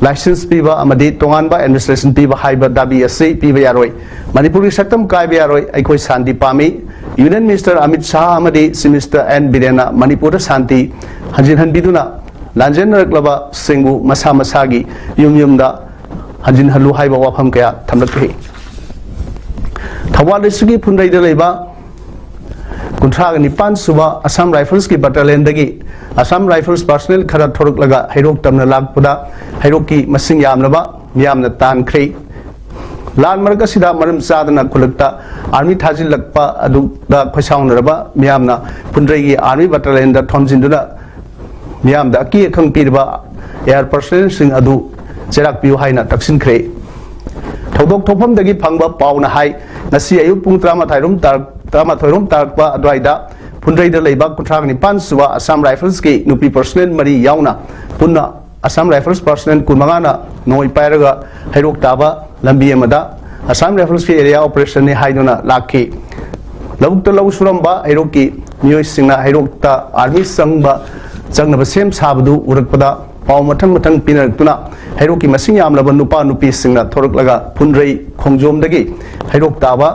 ꯂꯥꯏꯁꯦꯟꯁ ꯄꯤꯕ ꯑꯃꯗꯤ ꯇꯣꯉꯥꯟꯕ ꯑꯦꯗꯃꯤꯅꯤꯁꯇ꯭ꯔꯦꯁꯟ ꯄꯤꯕ ꯍꯥꯏꯕ ꯗꯥꯕꯤ ꯑꯁꯤ ꯄꯤꯕ ꯌꯥꯔꯣꯏ꯫ ꯃꯅꯤꯄꯨꯔꯒꯤ ꯁꯛꯇꯝ ꯀꯥꯏꯕ ꯌꯥꯔꯣꯏ꯫ ꯑꯩꯈꯣꯏ ꯁꯥꯟꯇꯤ ꯄꯥꯝꯃꯤ꯫ ꯌꯨꯅꯤꯌꯟ ꯃꯤꯅꯤꯁꯇꯔ ꯑꯃꯤꯠ ꯁꯥꯍ ꯑꯃꯗꯤ ꯆꯤꯐ ꯃꯤꯅꯤꯁꯇꯔ ꯑꯦꯟ ꯕꯤꯔꯦꯟꯅ ꯃꯅꯤꯄꯨꯔꯗ ꯁꯥꯟꯇꯤ ꯍꯟꯖꯤꯟꯍꯟꯕꯤꯗꯨꯅ ꯂꯥꯟꯖꯦꯟꯅꯔꯛꯂꯕꯁꯤꯡꯕꯨ ꯃꯁꯥ ꯃꯁꯥꯒꯤ ꯌꯨꯝ ꯌꯨꯝꯗ ꯍꯟꯖꯤꯟꯍꯜꯂꯨ ꯍꯥꯏꯕ ꯋꯥꯐꯝ ꯀꯌꯥ ꯊꯝꯂꯛꯈꯤ꯫ ꯊꯧꯕꯥꯜ ꯗꯤꯁꯇ꯭ꯔꯤꯛꯀꯤ ꯐꯨꯟꯗ꯭ꯔꯩꯗ ꯂꯩꯕ ꯀꯨꯟꯊ꯭ꯔꯥꯒ ꯅꯤꯄꯥꯟ ꯁꯨꯕ ꯑꯁꯥꯝ ꯔꯥꯏꯐꯜꯁꯀꯤ ꯕꯠꯇꯥꯂꯤꯌꯟꯗꯒꯤ ꯑꯁꯥꯝ ꯔꯥꯏꯐꯜꯁ ꯄꯥꯔꯁꯅꯦꯜ ꯈꯔ ꯊꯣꯔꯛꯂꯒ ꯍꯩꯔꯣꯛ ꯇꯝꯅ ꯂꯥꯛꯄꯗ ꯍꯩꯔꯣꯛꯀꯤ ꯃꯁꯤꯡ ꯌꯥꯝꯂꯕ ꯃꯤꯌꯥꯝꯅ ꯇꯥꯟꯈ꯭ꯔꯦ꯫ ꯂꯥꯟ ꯃꯔꯛ ꯑꯁꯤꯗ ꯃꯔꯝ ꯆꯥꯗꯅ ꯈꯨꯜꯂꯛꯇ ꯑꯥꯔꯃꯤ ꯊꯥꯖꯤꯜꯂꯛꯄ ꯑꯗꯨꯗ ꯈꯣꯏꯁꯥꯎꯅꯔꯕ ꯃꯤꯌꯥꯝꯅ ꯐꯨꯟꯗ꯭ꯔꯩꯒꯤ ꯑꯥꯔꯃꯤ ꯕꯠꯇꯥꯂꯤꯌꯟꯗ ꯊꯣꯝꯖꯤꯟꯗꯨꯅ ꯃꯤꯌꯥꯝꯗ ꯑꯀꯤ ꯑꯈꯪ ꯄꯤꯔꯤꯕ ꯑꯦꯌꯥꯔ ꯄꯔꯁꯅꯦꯜꯁꯤꯡ ꯑꯗꯨ ꯆꯩꯔꯥꯛ ꯄꯤꯌꯨ ꯍꯥꯏꯅ ꯇꯛꯁꯤꯟꯈ꯭ꯔꯦ꯫ ꯊꯧꯗꯣꯛ ꯊꯣꯛꯐꯝꯗꯒꯤ ꯐꯪꯕ ꯄꯥꯎꯅ ꯍꯥꯏ, ꯉꯁꯤ ꯑꯌꯨꯛ ꯄꯨꯡ ꯇꯔꯥꯃꯥꯊꯣꯏ ꯔꯣꯝ ꯇꯥꯔꯛ-, ꯇꯔꯥꯃꯥꯊꯣꯏ ꯔꯣꯝ ꯇꯥꯔꯛꯄ ꯑꯗꯨꯋꯥꯏꯗ ꯐꯨꯟꯗ꯭ꯔꯩꯗ ꯂꯩꯕ ꯀꯨꯟꯊ꯭ꯔꯥ ꯅꯤꯄꯥꯟ ꯁꯨꯕ ꯑꯁꯥꯝ ꯔꯥꯏꯐꯜꯁꯀꯤ ꯅꯨꯄꯤ ꯄꯔꯁꯅꯦꯜ ꯃꯔꯤ ꯌꯥꯎꯅ ꯄꯨꯟꯅ ꯑꯁꯥꯝ ꯔꯥꯏꯐꯜꯁ ꯄꯔꯁꯅꯦꯜ ꯀꯨꯟꯃꯉꯥꯅ ꯅꯣꯡꯃꯩ ꯄꯥꯏꯔꯒ ꯍꯩꯔꯣꯛ ꯇꯥꯕ ꯂꯝꯕꯤ ꯑꯃꯗ ꯑꯁꯥꯝ ꯔꯥꯏꯐꯜꯁꯀꯤ ꯑꯦꯔꯤꯌꯥ ꯑꯣꯄꯔꯦꯁꯟꯅꯤ ꯍꯥꯏꯗꯨꯅ ꯂꯥꯛꯈꯤ꯫ ꯂꯧꯕꯨꯛꯇ ꯂꯧ ꯁꯨꯔꯝꯕ ꯍꯩꯔꯣꯛꯀꯤ ꯃꯤꯑꯣꯏꯁꯤꯡꯅ ꯍꯩꯔꯣꯛꯇ ꯑꯥꯔꯃꯤ ꯆꯪꯕ, ꯆꯪꯅꯕ ꯁꯦꯝ ꯁꯥꯕꯗꯨ ꯎꯔꯛꯄꯗ ꯄꯥꯎ ꯃꯊꯪ ꯃꯊꯪ ꯄꯤꯅꯔꯛꯇꯨꯅ ꯍꯩꯔꯣꯛꯀꯤ ꯃꯁꯤꯡ ꯌꯥꯝꯂꯕ ꯅꯨꯄꯥ ꯅꯨꯄꯤꯁꯤꯡꯅ ꯊꯣꯔꯛꯂꯒ ꯐꯨꯟꯗ꯭ꯔꯩ ꯈꯣꯡꯖꯣꯝꯗꯒꯤ ꯍꯩꯔꯣꯛ ꯇꯥꯕ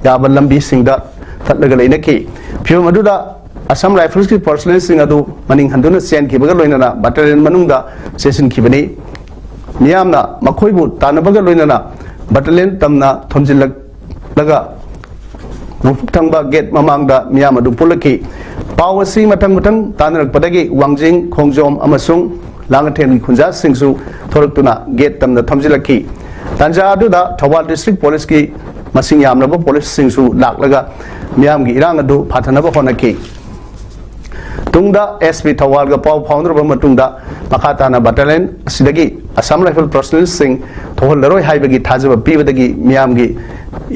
ꯌꯥꯕ ꯂꯝꯕꯤꯁꯤꯡꯗ ꯊꯠꯂꯒ ꯂꯩꯅꯈꯤ꯫ ꯐꯤꯚꯝ ꯑꯗꯨꯗ ꯑꯁꯥꯝ ꯔꯥꯏꯐꯜꯁꯀꯤ ꯄꯔꯁꯅꯦꯜꯁꯤꯡ ꯑꯗꯨ ꯃꯅꯤꯡ ꯍꯟꯗꯨꯅ ꯆꯦꯟꯈꯤꯕꯒ ꯂꯣꯏꯅꯅ ꯕꯠꯇꯥꯂꯤꯌꯟ ꯃꯅꯨꯡꯗ ꯆꯦꯟꯁꯤꯟꯈꯤꯕꯅꯤ꯫ ꯃꯤꯌꯥꯝꯅ ꯃꯈꯣꯏꯕꯨ ꯇꯥꯟꯅꯕꯒ ꯂꯣꯏꯅꯅ ꯕꯠꯇꯥꯂꯤꯌꯟ ꯇꯝꯅ ꯊꯣꯝꯖꯤꯜꯂꯛꯂꯒ ꯅꯣꯡꯄꯣꯛ ꯊꯪꯕ ꯒꯦꯠ ꯃꯃꯥꯡꯗ ꯃꯤꯌꯥꯝ ꯑꯗꯨ ꯄꯨꯜꯂꯛꯈꯤ꯫ ꯄꯥꯎ ꯑꯁꯤ ꯃꯊꯪ ꯃꯊꯪ ꯇꯥꯟꯅꯔꯛꯄꯗꯒꯤ ꯋꯥꯡꯖꯤꯡ, ꯈꯣꯡꯖꯣꯝ ꯑꯃꯁꯨꯡ ꯂꯥꯡꯉꯊꯦꯜꯒꯤ ꯈꯨꯟꯖꯥꯁꯤꯡꯁꯨ ꯊꯣꯔꯛꯇꯨꯅ ꯒꯦꯠ ꯇꯝꯅ ꯊꯣꯝꯖꯤꯜꯂꯛꯈꯤ꯫ ꯇꯥꯟꯖꯥ ꯑꯗꯨꯗ ꯊꯧꯕꯥꯜ ꯗꯤꯁꯇ꯭ꯔꯤꯛ ꯄꯨꯂꯤꯁꯀꯤ ꯃꯁꯤꯡ ꯌꯥꯝꯂꯕ ꯄꯨꯂꯤꯁꯁꯤꯡꯁꯨ ꯂꯥꯛꯂꯒ ꯃꯤꯌꯥꯝꯒꯤ ꯏꯔꯥꯡ ꯑꯗꯨ ꯐꯥꯊꯅꯕ ꯍꯣꯠꯅꯈꯤ꯫ ꯇꯨꯡꯗ ꯑꯦꯁ ꯄꯤ ꯊꯧꯕꯥꯜꯒ ꯄꯥꯎ ꯐꯥꯎꯅꯔꯕ ꯃꯇꯨꯡꯗ ꯃꯈꯥ ꯇꯥꯅ ꯕꯠꯇꯥꯂꯤꯌꯟ ꯑꯁꯤꯗꯒꯤ ꯑꯁꯥꯝ ꯔꯥꯏꯐꯜ ꯄꯔꯁꯅꯦꯜꯁꯤꯡ ꯊꯣꯛꯍꯜꯂꯔꯣꯏ ꯍꯥꯏꯕꯒꯤ ꯊꯥꯖꯕ ꯄꯤꯕꯗꯒꯤ ꯃꯤꯌꯥꯝꯒꯤ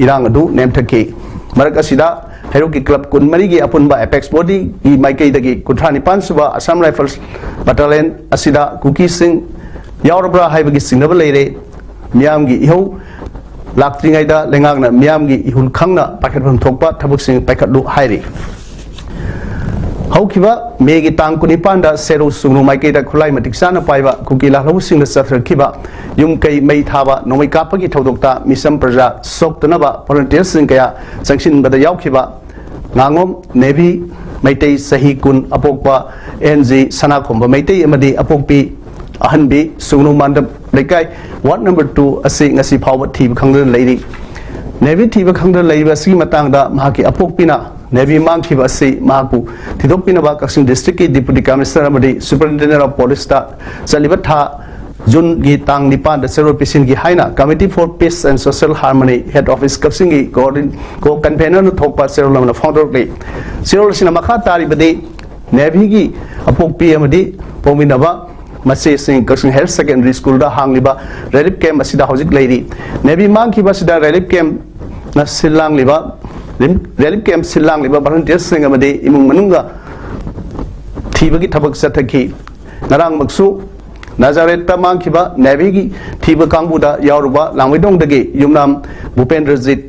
ꯏꯔꯥꯡ ꯑꯗꯨ ꯅꯦꯝꯊꯈꯤ꯫ ꯃꯔꯛ ꯑꯁꯤꯗ ꯍꯩꯔꯣꯛꯀꯤ ꯀ꯭ꯂꯕ ꯀꯨꯟꯃꯔꯤꯒꯤ ꯑꯄꯨꯟꯕ ꯑꯦꯄꯦꯛꯁ ꯕꯣꯗꯤꯒꯤ ꯃꯥꯏꯀꯩꯗꯒꯤ ꯀꯨꯟꯊ꯭ꯔꯥ ꯅꯤꯄꯥꯟ ꯁꯨꯕ ꯑꯁꯥꯝ ꯔꯥꯏꯐꯜꯁ ꯕꯠꯇꯥꯂꯤꯌꯟ ꯑꯁꯤꯗ ꯀꯨꯀꯤꯁꯤꯡ ꯌꯥꯎꯔꯕ꯭ꯔꯥ ꯍꯥꯏꯕꯒꯤ ꯆꯤꯡꯅꯕ ꯂꯩꯔꯦ꯫ ꯃꯤꯌꯥꯝꯒꯤ ꯏꯍꯧ ꯂꯥꯛꯇ꯭ꯔꯤꯉꯩꯗ ꯂꯩꯉꯥꯛꯅ ꯃꯤꯌꯥꯝꯒꯤ ꯏꯍꯨꯜ ꯈꯪꯅ ꯄꯥꯏꯈꯠꯐꯝ ꯊꯣꯛꯄ ꯊꯕꯛꯁꯤꯡ ꯄꯥꯏꯈꯠꯂꯨ ꯍꯥꯏꯔꯤ꯫ ꯍꯧꯈꯤꯕ ꯃꯦꯒꯤ ꯇꯥꯡ ꯀꯨꯟꯅꯤꯄꯥꯟꯗ ꯁꯦꯔꯧ ꯁꯨꯡꯅꯨ ꯃꯥꯏꯀꯩꯗ ꯈꯨꯠꯂꯥꯏ ꯃꯇꯤꯛ ꯆꯥꯅ ꯄꯥꯏꯕ ꯀꯨꯀꯤ ꯂꯥꯜꯍꯧꯕꯁꯤꯡꯅ ꯆꯠꯊꯔꯛꯈꯤꯕ ꯌꯨꯝ ꯀꯩ ꯃꯩ ꯊꯥꯕ ꯅꯣꯡꯃꯩ ꯀꯥꯞꯄꯒꯤ ꯊꯧꯗꯣꯛꯇ ꯃꯤꯆꯝ ꯄ꯭ꯔꯖꯥ ꯁꯣꯛꯇꯅꯕ ꯚꯣꯂꯨꯟꯇꯤꯌꯔꯁꯤꯡ ꯀꯌꯥ ꯆꯪꯁꯤꯟꯕꯗ ꯌꯥꯎꯈꯤꯕ ꯉꯥꯉꯣꯝ ꯅꯦꯚꯤ ꯃꯩꯇꯩ, ꯆꯍꯤ ꯀꯨꯟ, ꯑꯄꯣꯛꯄ ꯑꯦꯟ ꯖꯤ ꯁꯅꯥꯈꯣꯝꯕ ꯃꯩꯇꯩ ꯑꯃꯗꯤ ꯑꯄꯣꯛꯄꯤ ꯑꯍꯟꯕꯤ ꯁꯨꯡꯅꯨ ꯃꯥꯟꯗꯞ ꯂꯩꯀꯥꯏ, ꯋꯥꯔꯗ ꯅꯝꯕꯔ ꯇꯨ ꯑꯁꯤ ꯉꯁꯤ ꯐꯥꯎꯕ ꯊꯤꯕ ꯈꯪꯗꯅ ꯂꯩꯔꯤ꯫ ꯅꯦꯚꯤ ꯊꯤꯕ ꯈꯪꯗꯅ ꯂꯩꯔꯤꯕ ꯑꯁꯤꯒꯤ ꯃꯇꯥꯡꯗ ꯃꯍꯥꯛꯀꯤ ꯑꯄꯣꯛꯄꯤꯅ ꯅꯦꯚꯤ ꯃꯥꯡꯈꯤꯕ ꯑꯁꯤ ꯃꯍꯥꯛꯄꯨ ꯊꯤꯗꯣꯛꯄꯤꯅꯕ ꯀꯛꯆꯤꯡ ꯗꯤꯁꯇ꯭ꯔꯤꯛꯀꯤ ꯗꯤꯄꯨꯇꯤ ꯀꯃꯤꯁꯅꯔ ꯑꯃꯗꯤ ꯁꯨꯄꯔꯤꯟꯇꯦꯟꯗꯦꯟ ꯑꯣꯐ ꯄꯨꯂꯤꯁꯇ ꯆꯠꯂꯤꯕ ꯊꯥ ꯖꯨꯟꯒꯤ ꯇꯥꯡ ꯅꯤꯄꯥꯟꯗ ꯆꯦꯔꯣꯜ ꯄꯤꯁꯤꯟꯈꯤ ꯍꯥꯏꯅ Committee for Peace and Social Harmony, Head Office ꯀꯛꯆꯤꯡꯒꯤ ꯀꯣꯑꯣꯔꯗꯤꯟ-, ꯀꯣ ꯀꯟꯚꯦꯅꯔꯅ ꯊꯣꯛꯄ ꯆꯦꯔꯣꯜ ꯑꯃꯅ ꯐꯣꯡꯗꯣꯔꯛꯂꯤ꯫ ꯆꯦꯔꯣꯜ ꯑꯁꯤꯅ ꯃꯈꯥ ꯇꯥꯔꯤꯕꯗꯤ, ꯅꯦꯚꯤꯒꯤ ꯑꯄꯣꯛꯄꯤ ꯑꯃꯗꯤ ꯄꯣꯛꯃꯤꯟꯅꯕ ꯃꯆꯦꯁꯤꯡ ꯀꯛꯆꯤꯡ ꯍꯥꯌꯔ ꯁꯦꯀꯦꯟꯗꯔꯤ ꯁ꯭ꯀꯨꯜꯗ ꯍꯥꯡꯂꯤꯕ ꯔꯤꯂꯤꯐ ꯀꯦꯝꯞ ꯑꯁꯤꯗ ꯍꯧꯖꯤꯛ ꯂꯩꯔꯤ꯫ ꯅꯦꯚꯤ ꯃꯥꯡꯈꯤꯕ ꯑꯁꯤꯗ ꯔꯤꯂꯤꯐ ꯀꯦꯝꯞꯅ ꯁꯤꯜ ꯂꯥꯡꯂꯤꯕ, ꯔꯤꯂꯤꯐ ꯀꯦꯝꯞ ꯁꯤꯜ ꯂꯥꯡꯂꯤꯕ ꯚꯣꯂꯨꯟꯇꯤꯌꯔꯁꯤꯡ ꯑꯃꯗꯤ ꯏꯃꯨꯡ ꯃꯅꯨꯡꯒ ꯊꯤꯕꯒꯤ ꯊꯕꯛ ꯆꯠꯊꯈꯤ꯫ ꯉꯔꯥꯡꯃꯛꯁꯨ ꯅꯥꯖꯥꯔꯦꯠꯇ ꯃꯥꯡꯈꯤꯕ ꯅꯦꯚꯤꯒꯤ ꯊꯤꯕ ꯀꯥꯡꯕꯨꯗ ꯌꯥꯎꯔꯨꯕ ꯂꯥꯡꯃꯩꯗꯣꯡꯗꯒꯤ ꯌꯨꯝꯅꯥꯝ ꯚꯨꯄꯦꯟꯗ꯭ꯔꯖꯤꯠ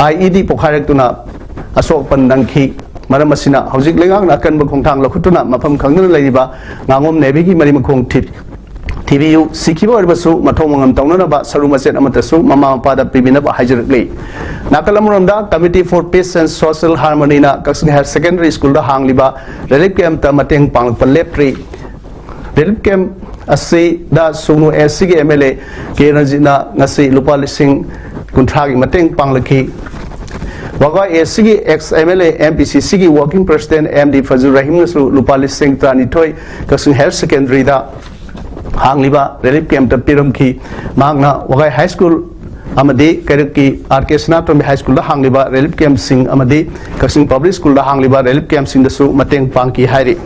ꯑꯥꯏ ꯏ ꯗꯤ ꯄꯣꯈꯥꯏꯔꯛꯇꯨꯅ ꯑꯁꯣꯛ ꯑꯄꯟ ꯅꯪꯈꯤ꯫ ꯃꯔꯝ ꯑꯁꯤꯅ ꯍꯧꯖꯤꯛ ꯂꯩꯉꯥꯛꯅ ꯑꯀꯟꯕ ꯈꯣꯡꯊꯥꯡ ꯂꯧꯈꯠꯇꯨꯅ ꯃꯐꯝ ꯈꯪꯗꯅ ꯂꯩꯔꯤꯕ ꯉꯥꯉꯣꯝ ꯅꯦꯚꯤꯒꯤ ꯃꯔꯤ ꯃꯈꯣꯡ ꯊꯤ-, ꯊꯤꯕꯤꯌꯨ, ꯁꯤꯈꯤꯕ ꯑꯣꯏꯔꯕꯁꯨ ꯃꯊꯧ ꯃꯉꯝ ꯇꯧꯅꯅꯕ ꯁꯔꯨ ꯃꯆꯦꯠ ꯑꯃꯠꯇꯁꯨ ꯃꯃꯥ ꯃꯄꯥꯗ ꯄꯤꯕꯤꯅꯕ ꯍꯥꯏꯖꯔꯛꯂꯤ꯫ ꯅꯥꯀꯜ ꯑꯃꯔꯣꯝꯗ Committee for Peace and Social Harmonyꯅ ꯀꯛꯆꯤꯡ ꯍꯥꯌꯔ ꯁꯦꯀꯦꯟꯗꯔꯤ ꯁ꯭ꯀꯨꯜꯗ ꯍꯥꯡꯂꯤꯕ ꯔꯤꯂꯤꯐ ꯀꯦꯝꯞꯇ ꯃꯇꯦꯡ ꯄꯥꯡꯂꯛꯄ ꯂꯦꯞꯇ꯭ꯔꯤ꯫ ꯔꯤꯂꯤꯐ ꯀꯦꯝꯞ ꯑꯁꯤꯗ ꯁꯨꯡꯅꯨ ꯑꯦꯁ ꯁꯤꯒꯤ ꯑꯦꯝ ꯑꯦꯜ ꯑꯦ ꯀꯦ ꯔꯟꯖꯤꯠꯅ ꯉꯁꯤ ꯂꯨꯄꯥ ꯂꯤꯁꯤꯡ ꯀꯨꯟꯊ꯭ꯔꯥꯒꯤ ꯃꯇꯦꯡ ꯄꯥꯡꯂꯛꯈꯤ꯫ ꯋꯥꯒꯥꯏ ꯑꯦꯁ ꯁꯤꯒꯤ ꯑꯦꯛꯁ ꯑꯦꯝ ꯑꯦꯜ ꯑꯦ, ꯑꯦꯝ ꯄꯤ ꯁꯤ ꯁꯤꯒꯤ ꯋꯥꯔꯀꯤꯡ ꯄ꯭ꯔꯦꯁꯤꯗꯦꯟꯠ ꯑꯦꯝ ꯗꯤ ꯐꯖꯨꯔ ꯔꯍꯤꯝꯅꯁꯨ ꯂꯨꯄꯥ ꯂꯤꯁꯤꯡ ꯇꯔꯥꯅꯤꯊꯣꯏ ꯀꯛꯆꯤꯡ ꯍꯥꯌꯔ ꯁꯦꯀꯦꯟꯗꯔꯤꯗ ꯍꯥꯡꯂꯤꯕ ꯔꯤꯂꯤꯐ ꯀꯦꯝꯞꯇ ꯄꯤꯔꯝꯈꯤ꯫ ꯃꯍꯥꯛꯅ ꯋꯥꯒꯥꯏ ꯍꯥꯏ ꯁ꯭ꯀꯨꯜ ꯑꯃꯗꯤ ꯀꯩꯔꯛꯀꯤ ꯑꯥꯔ ꯀꯦ ꯁꯅꯥꯇꯣꯝꯕꯤ ꯍꯥꯏ ꯁ꯭ꯀꯨꯜꯗ ꯍꯥꯡꯂꯤꯕ ꯔꯤꯂꯤꯐ ꯀꯦꯝꯞꯁꯤꯡ ꯑꯃꯗꯤ ꯀꯛꯆꯤꯡ ꯄꯕ꯭ꯂꯤꯛ ꯁ꯭ꯀꯨꯜꯗ ꯍꯥꯡꯂꯤꯕ ꯔꯤꯂꯤꯐ ꯀꯦꯝꯞꯁꯤꯡꯗꯁꯨ ꯃꯇꯦꯡ ꯄꯥꯡꯈꯤ ꯍꯥꯏꯔꯤ꯫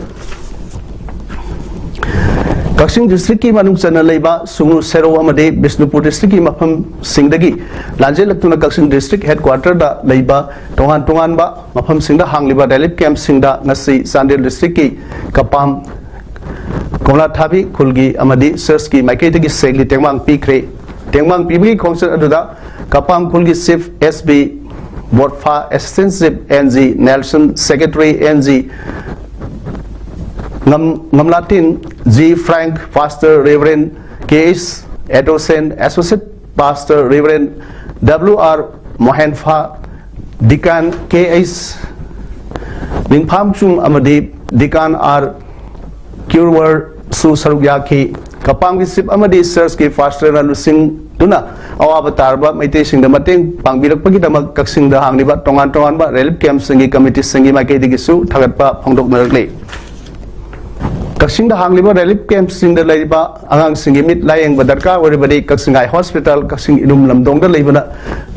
ꯀꯛꯆꯤꯡ ꯗꯤꯁꯇ꯭ꯔꯤꯛꯀꯤ ꯃꯅꯨꯡ ꯆꯟꯅ ꯂꯩꯕ ꯁꯨꯡꯅꯨ ꯁꯦꯔꯧ ꯑꯃꯗꯤ ꯕꯤꯁꯅꯨꯄꯨꯔ ꯗꯤꯁꯇ꯭ꯔꯤꯛꯀꯤ ꯃꯐꯝꯁꯤꯡꯗꯒꯤ ꯂꯥꯟꯖꯦꯜꯂꯛꯇꯨꯅ ꯀꯛꯆꯤꯡ ꯗꯤꯁꯇ꯭ꯔꯤꯛ ꯍꯦꯗꯀ꯭ꯋꯥꯇꯔꯗ ꯂꯩꯕ ꯇꯣꯉꯥꯟ ꯇꯣꯉꯥꯟꯕ ꯃꯐꯝꯁꯤꯡꯗ ꯍꯥꯡꯂꯤꯕ ꯔꯤꯂꯤꯐ ꯀꯦꯝꯞꯁꯤꯡꯗ ꯉꯁꯤ ꯆꯥꯟꯗꯦꯜ ꯗꯤꯁꯇ꯭ꯔꯤꯛꯀꯤ ꯀꯄꯥꯝ, ꯀꯣꯝꯂꯥꯊꯥꯕꯤ ꯈꯨꯜꯒꯤ ꯑꯃꯗꯤ ꯆꯔꯆꯀꯤ ꯃꯥꯏꯀꯩꯗꯒꯤ ꯁꯦꯛꯂꯤ ꯇꯦꯡꯕꯥꯡ ꯄꯤꯈ꯭ꯔꯦ꯫ ꯇꯦꯡꯕꯥꯡ ꯄꯤꯕꯒꯤ ꯈꯣꯡꯆꯠ ꯑꯗꯨꯗ ꯀꯄꯥꯝ ꯈꯨꯜꯒꯤ ꯆꯤꯐ ꯑꯦꯁ B Botfa, Assistant Chief N G Nelson, Secretary N G Ngam- Ngamlatin, G Frank, Pastor Reverend K H Adosen, Associate Pastor Reverend W R Mohenfa, Deacon K H Ningphamchung ꯑꯃꯗꯤ Deacon R ꯀ꯭ꯌꯨꯔꯋꯔꯁꯨ ꯁꯔꯨꯛ ꯌꯥꯈꯤ꯫ ꯀꯄꯥꯝꯒꯤ chief ꯑꯃꯗꯤ ꯆꯔꯆꯀꯤ ꯄꯥꯁꯇꯔꯅ ꯂꯨꯆꯤꯡꯗꯨꯅ ꯑꯋꯥꯕ ꯇꯥꯔꯕ ꯃꯩꯇꯩꯁꯤꯡꯗ ꯃꯇꯦꯡ ꯄꯥꯡꯕꯤꯔꯛꯄꯒꯤꯗꯃꯛ ꯀꯛꯆꯤꯡꯗ ꯍꯥꯡꯂꯤꯕ ꯇꯣꯉꯥꯟ ꯇꯣꯉꯥꯟꯕ ꯔꯤꯂꯤꯐ ꯀꯦꯝꯞꯁꯤꯡꯒꯤ ꯀꯃꯤꯇꯤꯁꯤꯡꯒꯤ ꯃꯥꯏꯀꯩꯗꯒꯤꯁꯨ ꯊꯥꯒꯠꯄ ꯐꯣꯡꯗꯣꯛꯅꯔꯛꯂꯤ꯫ ꯀꯛꯆꯤꯡꯗ ꯍꯥꯡꯂꯤꯕ ꯔꯤꯂꯤꯐ ꯀꯦꯝꯞꯁꯤꯡꯗ ꯂꯩꯔꯤꯕ ꯑꯉꯥꯡꯁꯤꯡꯒꯤ ꯃꯤꯠ ꯂꯥꯌꯦꯡꯕ ꯗꯔꯀꯥꯔ ꯑꯣꯏꯔꯕꯗꯤ ꯀꯛꯆꯤꯡ ꯑꯥꯏ ꯍꯣꯁꯄꯤꯇꯥꯜ, ꯀꯛꯆꯤꯡ ꯏꯔꯨꯝ ꯂꯝꯗꯣꯡꯗ ꯂꯩꯕꯅ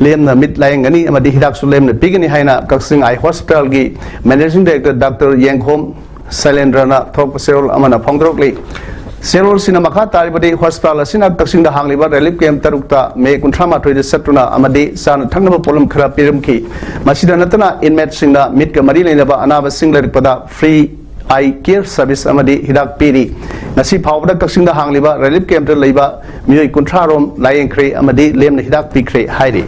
ꯂꯦꯝꯅ ꯃꯤꯠ ꯂꯥꯌꯦꯡꯒꯅꯤ ꯑꯃꯗꯤ ꯍꯤꯗꯥꯛꯁꯨ ꯂꯦꯝꯅ ꯄꯤꯒꯅꯤ ꯍꯥꯏꯅ ꯀꯛꯆꯤꯡ ꯑꯥꯏ ꯍꯣꯁꯄꯤꯇꯥꯜꯒꯤ ꯃꯦꯅꯦꯖꯤꯡ ꯗꯥꯏꯔꯦꯛꯇꯔ ꯗꯥꯛꯇꯔ ꯌꯦꯡꯈꯣꯝ ꯁꯩꯂꯦꯟꯗ꯭ꯔꯅ ꯊꯣꯛꯄ ꯆꯦꯔꯣꯜ ꯑꯃꯅ ꯐꯣꯡꯗꯣꯔꯛꯂꯤ꯫ ꯆꯦꯔꯣꯜꯁꯤꯅ ꯃꯈꯥ ꯇꯥꯔꯤꯕꯗꯤ, ꯍꯣꯁꯄꯤꯇꯥꯜ ꯑꯁꯤꯅ ꯀꯛꯆꯤꯡꯗ ꯍꯥꯡꯂꯤꯕ ꯔꯤꯂꯤꯐ ꯀꯦꯝꯞ ꯇꯔꯨꯛꯇ ꯃꯦ ꯀꯨꯟꯊ꯭ꯔꯥ ꯃꯥꯊꯣꯏꯗ ꯆꯠꯇꯨꯅ ꯑꯃꯗꯤ ꯆꯥꯅ ꯊꯛꯅꯕ ꯄꯣꯠꯂꯝ ꯈꯔ ꯄꯤꯔꯝꯈꯤ꯫ ꯃꯁꯤꯗ ꯅꯠꯇꯅ, ꯏꯟꯃꯦꯠꯁꯤꯡꯅ ꯃꯤꯠꯀ ꯃꯔꯤ ꯂꯩꯅꯕ ꯑꯅꯥꯕꯁꯤꯡ ꯂꯩꯔꯛꯄꯗ ꯐ꯭ꯔꯤ ꯑꯥꯏ ꯀꯦꯌꯔ ꯁꯔꯚꯤꯁ ꯑꯃꯗꯤ ꯍꯤꯗꯥꯛ ꯄꯤꯔꯤ꯫ ꯉꯁꯤ ꯐꯥꯎꯕꯗ ꯀꯛꯆꯤꯡꯗ ꯍꯥꯡꯂꯤꯕ ꯔꯤꯂꯤꯐ ꯀꯦꯝꯞꯇ ꯂꯩꯕ ꯃꯤꯑꯣꯏ ꯀꯨꯟꯊ꯭ꯔꯥ ꯔꯣꯝ ꯂꯥꯌꯦꯡꯈ꯭ꯔꯦ ꯑꯃꯗꯤ ꯂꯦꯝꯅ ꯍꯤꯗꯥꯛ ꯄꯤꯈ꯭ꯔꯦ ꯍꯥꯏꯔꯤ꯫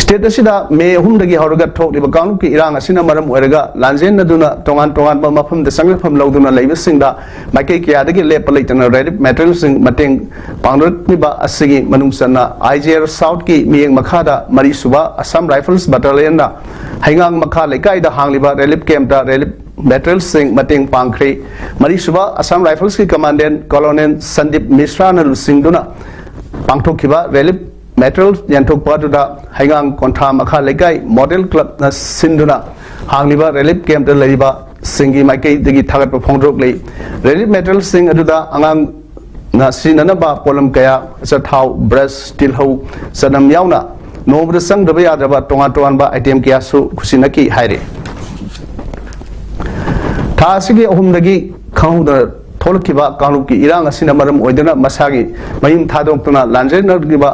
ꯁ꯭ꯇꯦꯠ ꯑꯁꯤꯗ ꯃꯦ ꯑꯍꯨꯝꯗꯒꯤ ꯍꯧꯔꯒ ꯊꯣꯛꯂꯤꯕ ꯀꯥꯡꯂꯨꯞꯀꯤ ꯏꯔꯥꯡ ꯑꯁꯤꯅ ꯃꯔꯝ ꯑꯣꯏꯔꯒ ꯂꯥꯟꯖꯦꯟꯅꯗꯨꯅ ꯇꯣꯉꯥꯟ ꯇꯣꯉꯥꯟꯕ ꯃꯐꯝꯗ ꯆꯪꯖꯐꯝ ꯂꯧꯗꯨꯅ ꯂꯩꯕꯁꯤꯡꯗ ꯃꯥꯏꯀꯩ ꯀꯌꯥꯗꯒꯤ ꯂꯦꯞꯄ ꯂꯩꯇꯅ ꯔꯤꯂꯤꯐ ꯃꯦꯇꯔꯤꯌꯦꯜꯁꯤꯡ ꯃꯇꯦꯡ ꯄꯥꯡꯂꯛꯂꯤꯕ ꯑꯁꯤꯒꯤ ꯃꯅꯨꯡ ꯆꯟꯅ ꯑꯥꯏ ꯖꯤ ꯑꯥꯔ ꯁꯥꯎꯠꯀꯤ ꯃꯤꯠꯌꯦꯡ ꯃꯈꯥꯗ ꯃꯔꯤꯁꯨꯕ ꯑꯁꯥꯝ ꯔꯥꯏꯐꯜꯁ ꯕꯠꯇꯥꯂꯤꯌꯟꯅ ꯍꯩꯉꯥꯡ ꯃꯈꯥ ꯂꯩꯀꯥꯏꯗ ꯍꯥꯡꯂꯤꯕ ꯔꯤꯂꯤꯐ ꯀꯦꯝꯞꯇ ꯔꯤꯂꯤꯐ ꯃꯦꯇꯔꯤꯌꯦꯜꯁꯤꯡ ꯃꯇꯦꯡ ꯄꯥꯡꯈ꯭ꯔꯦ꯫ ꯃꯔꯤꯁꯨꯕ ꯑꯁꯥꯝ ꯔꯥꯏꯐꯜꯁꯀꯤ ꯀꯃꯥꯟꯗꯦꯟ ꯀꯣꯂꯣꯅꯦꯜ ꯁꯟꯗꯤꯞ ꯃꯤꯁ꯭ꯔꯥꯅ ꯂꯨꯆꯤꯡꯗꯨꯅ ꯄꯥꯡꯊꯣꯛꯈꯤꯕ ꯔꯤꯂꯤꯐ ꯃꯦꯇꯔꯤꯌꯦꯜ ꯌꯦꯟꯊꯣꯛꯄ ꯑꯗꯨꯗ ꯍꯩꯉꯥꯡ ꯀꯣꯟꯊꯥ ꯃꯈꯥ ꯂꯩꯀꯥꯏ ꯃꯣꯗꯦꯜ ꯀ꯭ꯂꯕꯅ ꯁꯤꯟꯗꯨꯅ ꯍꯥꯡꯂꯤꯕ ꯔꯤꯂꯤꯐ ꯀꯦꯝꯞꯇ ꯂꯩꯔꯤꯕꯁꯤꯡꯒꯤ ꯃꯥꯏꯀꯩꯗꯒꯤ ꯊꯥꯒꯠꯄ ꯐꯣꯡꯗꯣꯔꯛꯂꯤ꯫ ꯔꯤꯂꯤꯐ ꯃꯦꯇꯔꯤꯌꯦꯜꯁꯤꯡ ꯑꯗꯨꯗ ꯑꯉꯥꯡꯅ ꯁꯤꯖꯤꯟꯅꯅꯕ ꯄꯣꯠꯂꯝ ꯀꯌꯥ, ꯑꯆꯥꯊꯥꯎ, ꯕ꯭ꯔꯁ, ꯇꯤꯜꯍꯧ, ꯆꯅꯝ ꯌꯥꯎꯅ ꯅꯣꯡꯃꯗ ꯆꯪꯗꯕ ꯌꯥꯗ꯭ꯔꯕ ꯇꯣꯉꯥꯟ ꯇꯣꯉꯥꯟꯕ ꯑꯥꯏꯇꯦꯝ ꯀꯌꯥꯁꯨ ꯈꯨꯠꯁꯤꯟꯅꯈꯤ ꯍꯥꯏꯔꯤ꯫ ꯊꯥ ꯑꯁꯤꯒꯤ ꯑꯍꯨꯝꯗꯒꯤ ꯈꯪꯍꯧꯗꯅ ꯊꯣꯛꯂꯛꯈꯤꯕ ꯀꯥꯡꯂꯨꯞꯀꯤ ꯏꯔꯥꯡ ꯑꯁꯤꯅ ꯃꯔꯝ ꯑꯣꯏꯗꯨꯅ ꯃꯁꯥꯒꯤ ꯃꯌꯨꯝ ꯊꯥꯗꯣꯛꯇꯨꯅ ꯂꯥꯟꯖꯦꯟꯅꯔꯤꯕ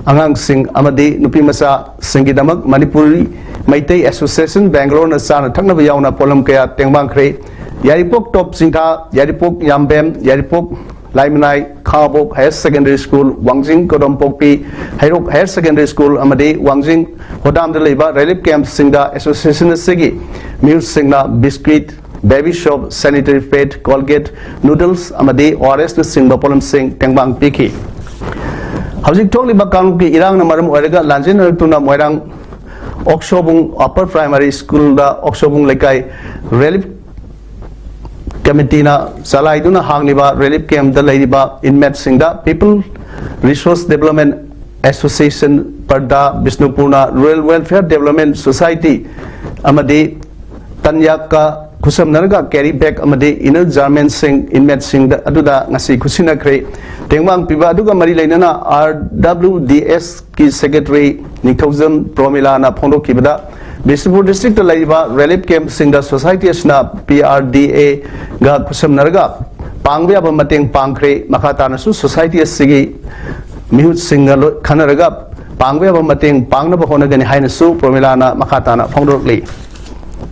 ꯑꯉꯥꯡꯁꯤꯡ ꯑꯃꯗꯤ ꯅꯨꯄꯤ ꯃꯆꯥꯁꯤꯡꯒꯤꯗꯃꯛ ꯃꯅꯤꯄꯨꯔꯤ ꯃꯩꯇꯩ ꯑꯦꯁꯣꯁꯤꯌꯦꯁꯟ ꯕꯦꯡꯒꯂꯣꯔꯅ ꯆꯥꯅ ꯊꯛꯅꯕ ꯌꯥꯎꯅ ꯄꯣꯠꯂꯝ ꯀꯌꯥ ꯇꯦꯡꯕꯥꯡꯈ꯭ꯔꯦ꯫ ꯌꯥꯏꯔꯤꯄꯣꯛ ꯇꯣꯞ ꯆꯤꯡꯊꯥ, ꯌꯥꯏꯔꯤꯄꯣꯛ ꯌꯥꯝꯕꯦꯝ, ꯌꯥꯏꯔꯤꯄꯣꯛ ꯂꯥꯏꯃꯅꯥꯏ, ꯈꯥꯉꯕꯣꯛ Higher Secondary School, ꯋꯥꯡꯖꯤꯡ ꯀꯣꯗꯣꯝꯄꯣꯛꯄꯤ ꯍꯩꯔꯣꯛ Higher Secondary School ꯑꯃꯗꯤ ꯋꯥꯡꯖꯤꯡ ꯍꯣꯗꯥꯝꯗ ꯂꯩꯕ relief camp ꯁꯤꯡꯗ association ꯑꯁꯤꯒꯤ ꯃꯤꯍꯨꯠꯁꯤꯡꯅ biscuit, baby soap, sanitary pad, Colgate, noodles ꯑꯃꯗꯤ ORS ꯅꯆꯤꯡꯕ ꯄꯣꯠꯂꯝꯁꯤꯡ ꯇꯦꯡꯕꯥꯡ ꯄꯤꯈꯤ꯫ ꯍꯧꯖꯤꯛ ꯊꯣꯛꯂꯤꯕ ꯀꯥꯡꯂꯨꯞꯀꯤ ꯏꯔꯥꯡꯅ ꯃꯔꯝ ꯑꯣꯏꯔꯒ ꯂꯥꯟꯖꯦꯟꯅꯔꯛꯇꯨꯅ ꯃꯣꯏꯔꯥꯡ ꯑꯣꯛꯁꯣꯕꯨꯡ Upper Primary School ꯗ ꯑꯣꯛꯁꯣꯕꯨꯡ ꯂꯩꯀꯥꯏ relief committee ꯅ ꯆꯂꯥꯏꯗꯨꯅ ꯍꯥꯡꯂꯤꯕ relief camp ꯇ ꯂꯩꯔꯤꯕ inmate ꯁꯤꯡꯗ People Resource Development Association, ꯄꯔꯗꯥ, ꯕꯤꯁꯅꯨꯄꯨꯔꯅ Rural Welfare Development Society ꯑꯃꯗꯤ ꯇꯟꯌꯥꯛꯀ ꯈꯨꯠꯁꯝꯅꯔꯒ carry bag ꯑꯃꯗꯤ inner garment ꯁꯤꯡ inmate ꯁꯤꯡꯗ ꯑꯗꯨꯗ ꯉꯁꯤ ꯈꯨꯠꯁꯤꯟꯅꯈ꯭ꯔꯦ꯫ ꯇꯦꯡꯕꯥꯡ ꯄꯤꯕ ꯑꯗꯨꯒ ꯃꯔꯤ ꯂꯩꯅꯅ R W D S ꯀꯤ secretary ꯅꯤꯡꯊꯧꯖꯝ ꯄ꯭ꯔꯣꯃꯤꯂꯥꯅ ꯐꯣꯡꯗꯣꯛꯈꯤꯕꯗ, ꯕꯤꯁꯅꯨꯄꯨꯔ district ꯇ ꯂꯩꯔꯤꯕ relief camp ꯁꯤꯡꯗ society ꯑꯁꯤꯅ P R D A ꯒ ꯈꯨꯠꯁꯝꯅꯔꯒ ꯄꯥꯡꯕ ꯌꯥꯕ ꯃꯇꯦꯡ ꯄꯥꯡꯈ꯭ꯔꯦ꯫ ꯃꯈꯥ ꯇꯥꯅꯁꯨ society ꯑꯁꯤꯒꯤ ꯃꯤꯍꯨꯠꯁꯤꯡꯒ ꯂꯣꯏ-, ꯈꯟꯅꯔꯒ ꯄꯥꯡꯕ ꯌꯥꯕ ꯃꯇꯦꯡ ꯄꯥꯡꯅꯕ ꯍꯣꯠꯅꯒꯅꯤ ꯍꯥꯏꯅꯁꯨ ꯄ꯭ꯔꯣꯃꯤꯂꯥꯅ ꯃꯈꯥ ꯇꯥꯅ ꯐꯣꯡꯗꯣꯔꯛꯂꯤ꯫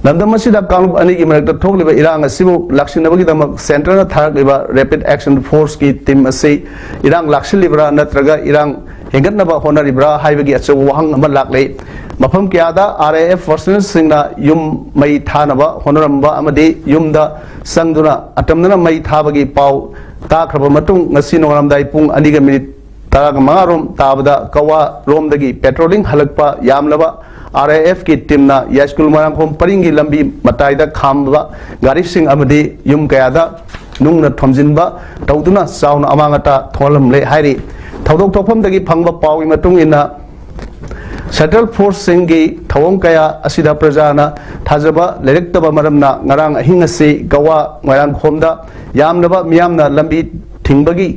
ꯂꯝꯗꯝ ꯑꯁꯤꯗ ꯀꯥꯡꯂꯨꯞ ꯑꯅꯤꯒꯤ ꯃꯔꯛꯇ ꯊꯣꯛꯂꯤꯕ ꯏꯔꯥꯡ ꯑꯁꯤꯕꯨ ꯂꯥꯛꯁꯤꯟꯅꯕꯒꯤꯗꯃꯛ centre ꯅ ꯊꯥꯔꯛꯂꯤꯕ Rapid Action Force ꯀꯤ team ꯑꯁꯤ ꯏꯔꯥꯡ ꯂꯥꯛꯁꯤꯜꯂꯤꯕ꯭ꯔꯥ ꯅꯠꯇ꯭ꯔꯒ ꯏꯔꯥꯡ ꯍꯦꯟꯒꯠꯅꯕ ꯍꯣꯠꯅꯔꯤꯕ꯭ꯔꯥ ꯍꯥꯏꯕꯒꯤ ꯑꯆꯧꯕ ꯋꯥꯍꯪ ꯑꯃ ꯂꯥꯛꯂꯦ꯫ ꯃꯐꯝ ꯀꯌꯥꯗ R A F personnel ꯁꯤꯡꯅ ꯌꯨꯝ ꯃꯩ ꯊꯥꯅꯕ ꯍꯣꯠꯅꯔꯝꯕ ꯑꯃꯗꯤ ꯌꯨꯝꯗ ꯆꯪꯗꯨꯅ ꯑꯇꯝꯅꯅ ꯃꯩ ꯊꯥꯕꯒꯤ ꯄꯥꯎ ꯇꯥꯈ꯭ꯔꯕ ꯃꯇꯨꯡ, ꯉꯁꯤ ꯅꯣꯡꯉꯥꯜꯂꯝꯗꯥꯏ ꯄꯨꯡ ꯑꯅꯤꯒ minute ꯇꯔꯥꯃꯉꯥ ꯔꯣꯝ ꯇꯥꯕꯗ ꯀꯋꯥ ꯔꯣꯝꯗꯒꯤ patrolling ꯍꯜꯂꯛꯄ ꯌꯥꯝꯂꯕ R A F ꯀꯤ team ꯅ ꯌꯥꯏꯁ꯭ꯀꯨꯜ ꯃꯣꯏꯔꯥꯡꯈꯣꯝ ꯄꯔꯤꯡꯒꯤ ꯂꯝꯕꯤ ꯃꯇꯥꯏꯗ ꯈꯥꯝꯕ ꯒꯥꯔꯤꯁꯤꯡ ꯑꯃꯗꯤ ꯌꯨꯝ ꯀꯌꯥꯗ ꯅꯨꯡꯅ ꯊꯣꯝꯖꯤꯟꯕ ꯇꯧꯗꯨꯅ ꯆꯥꯎꯅ ꯑꯃꯥꯡ ꯑꯇꯥ ꯊꯣꯛꯍꯜꯂꯝꯂꯦ ꯍꯥꯏꯔꯤ꯫ ꯊꯧꯗꯣꯛ ꯊꯣꯛꯐꯝꯗꯒꯤ ꯐꯪꯕ ꯄꯥꯎꯒꯤ ꯃꯇꯨꯡ ꯏꯟꯅ, central force ꯁꯤꯡꯒꯤ ꯊꯧꯑꯣꯡ ꯀꯌꯥ ꯑꯁꯤꯗ ꯄ꯭ꯔꯖꯥꯅ ꯊꯥꯖꯕ ꯂꯩꯔꯛꯇꯕ ꯃꯔꯝꯅ ꯉꯔꯥꯡ ꯑꯍꯤꯡ ꯑꯁꯤ ꯀꯋꯥ ꯃꯣꯏꯔꯥꯡꯈꯣꯝꯗ ꯌꯥꯝꯂꯕ ꯃꯤꯌꯥꯝꯅ ꯂꯝꯕꯤ ꯊꯤꯡꯕꯒꯤ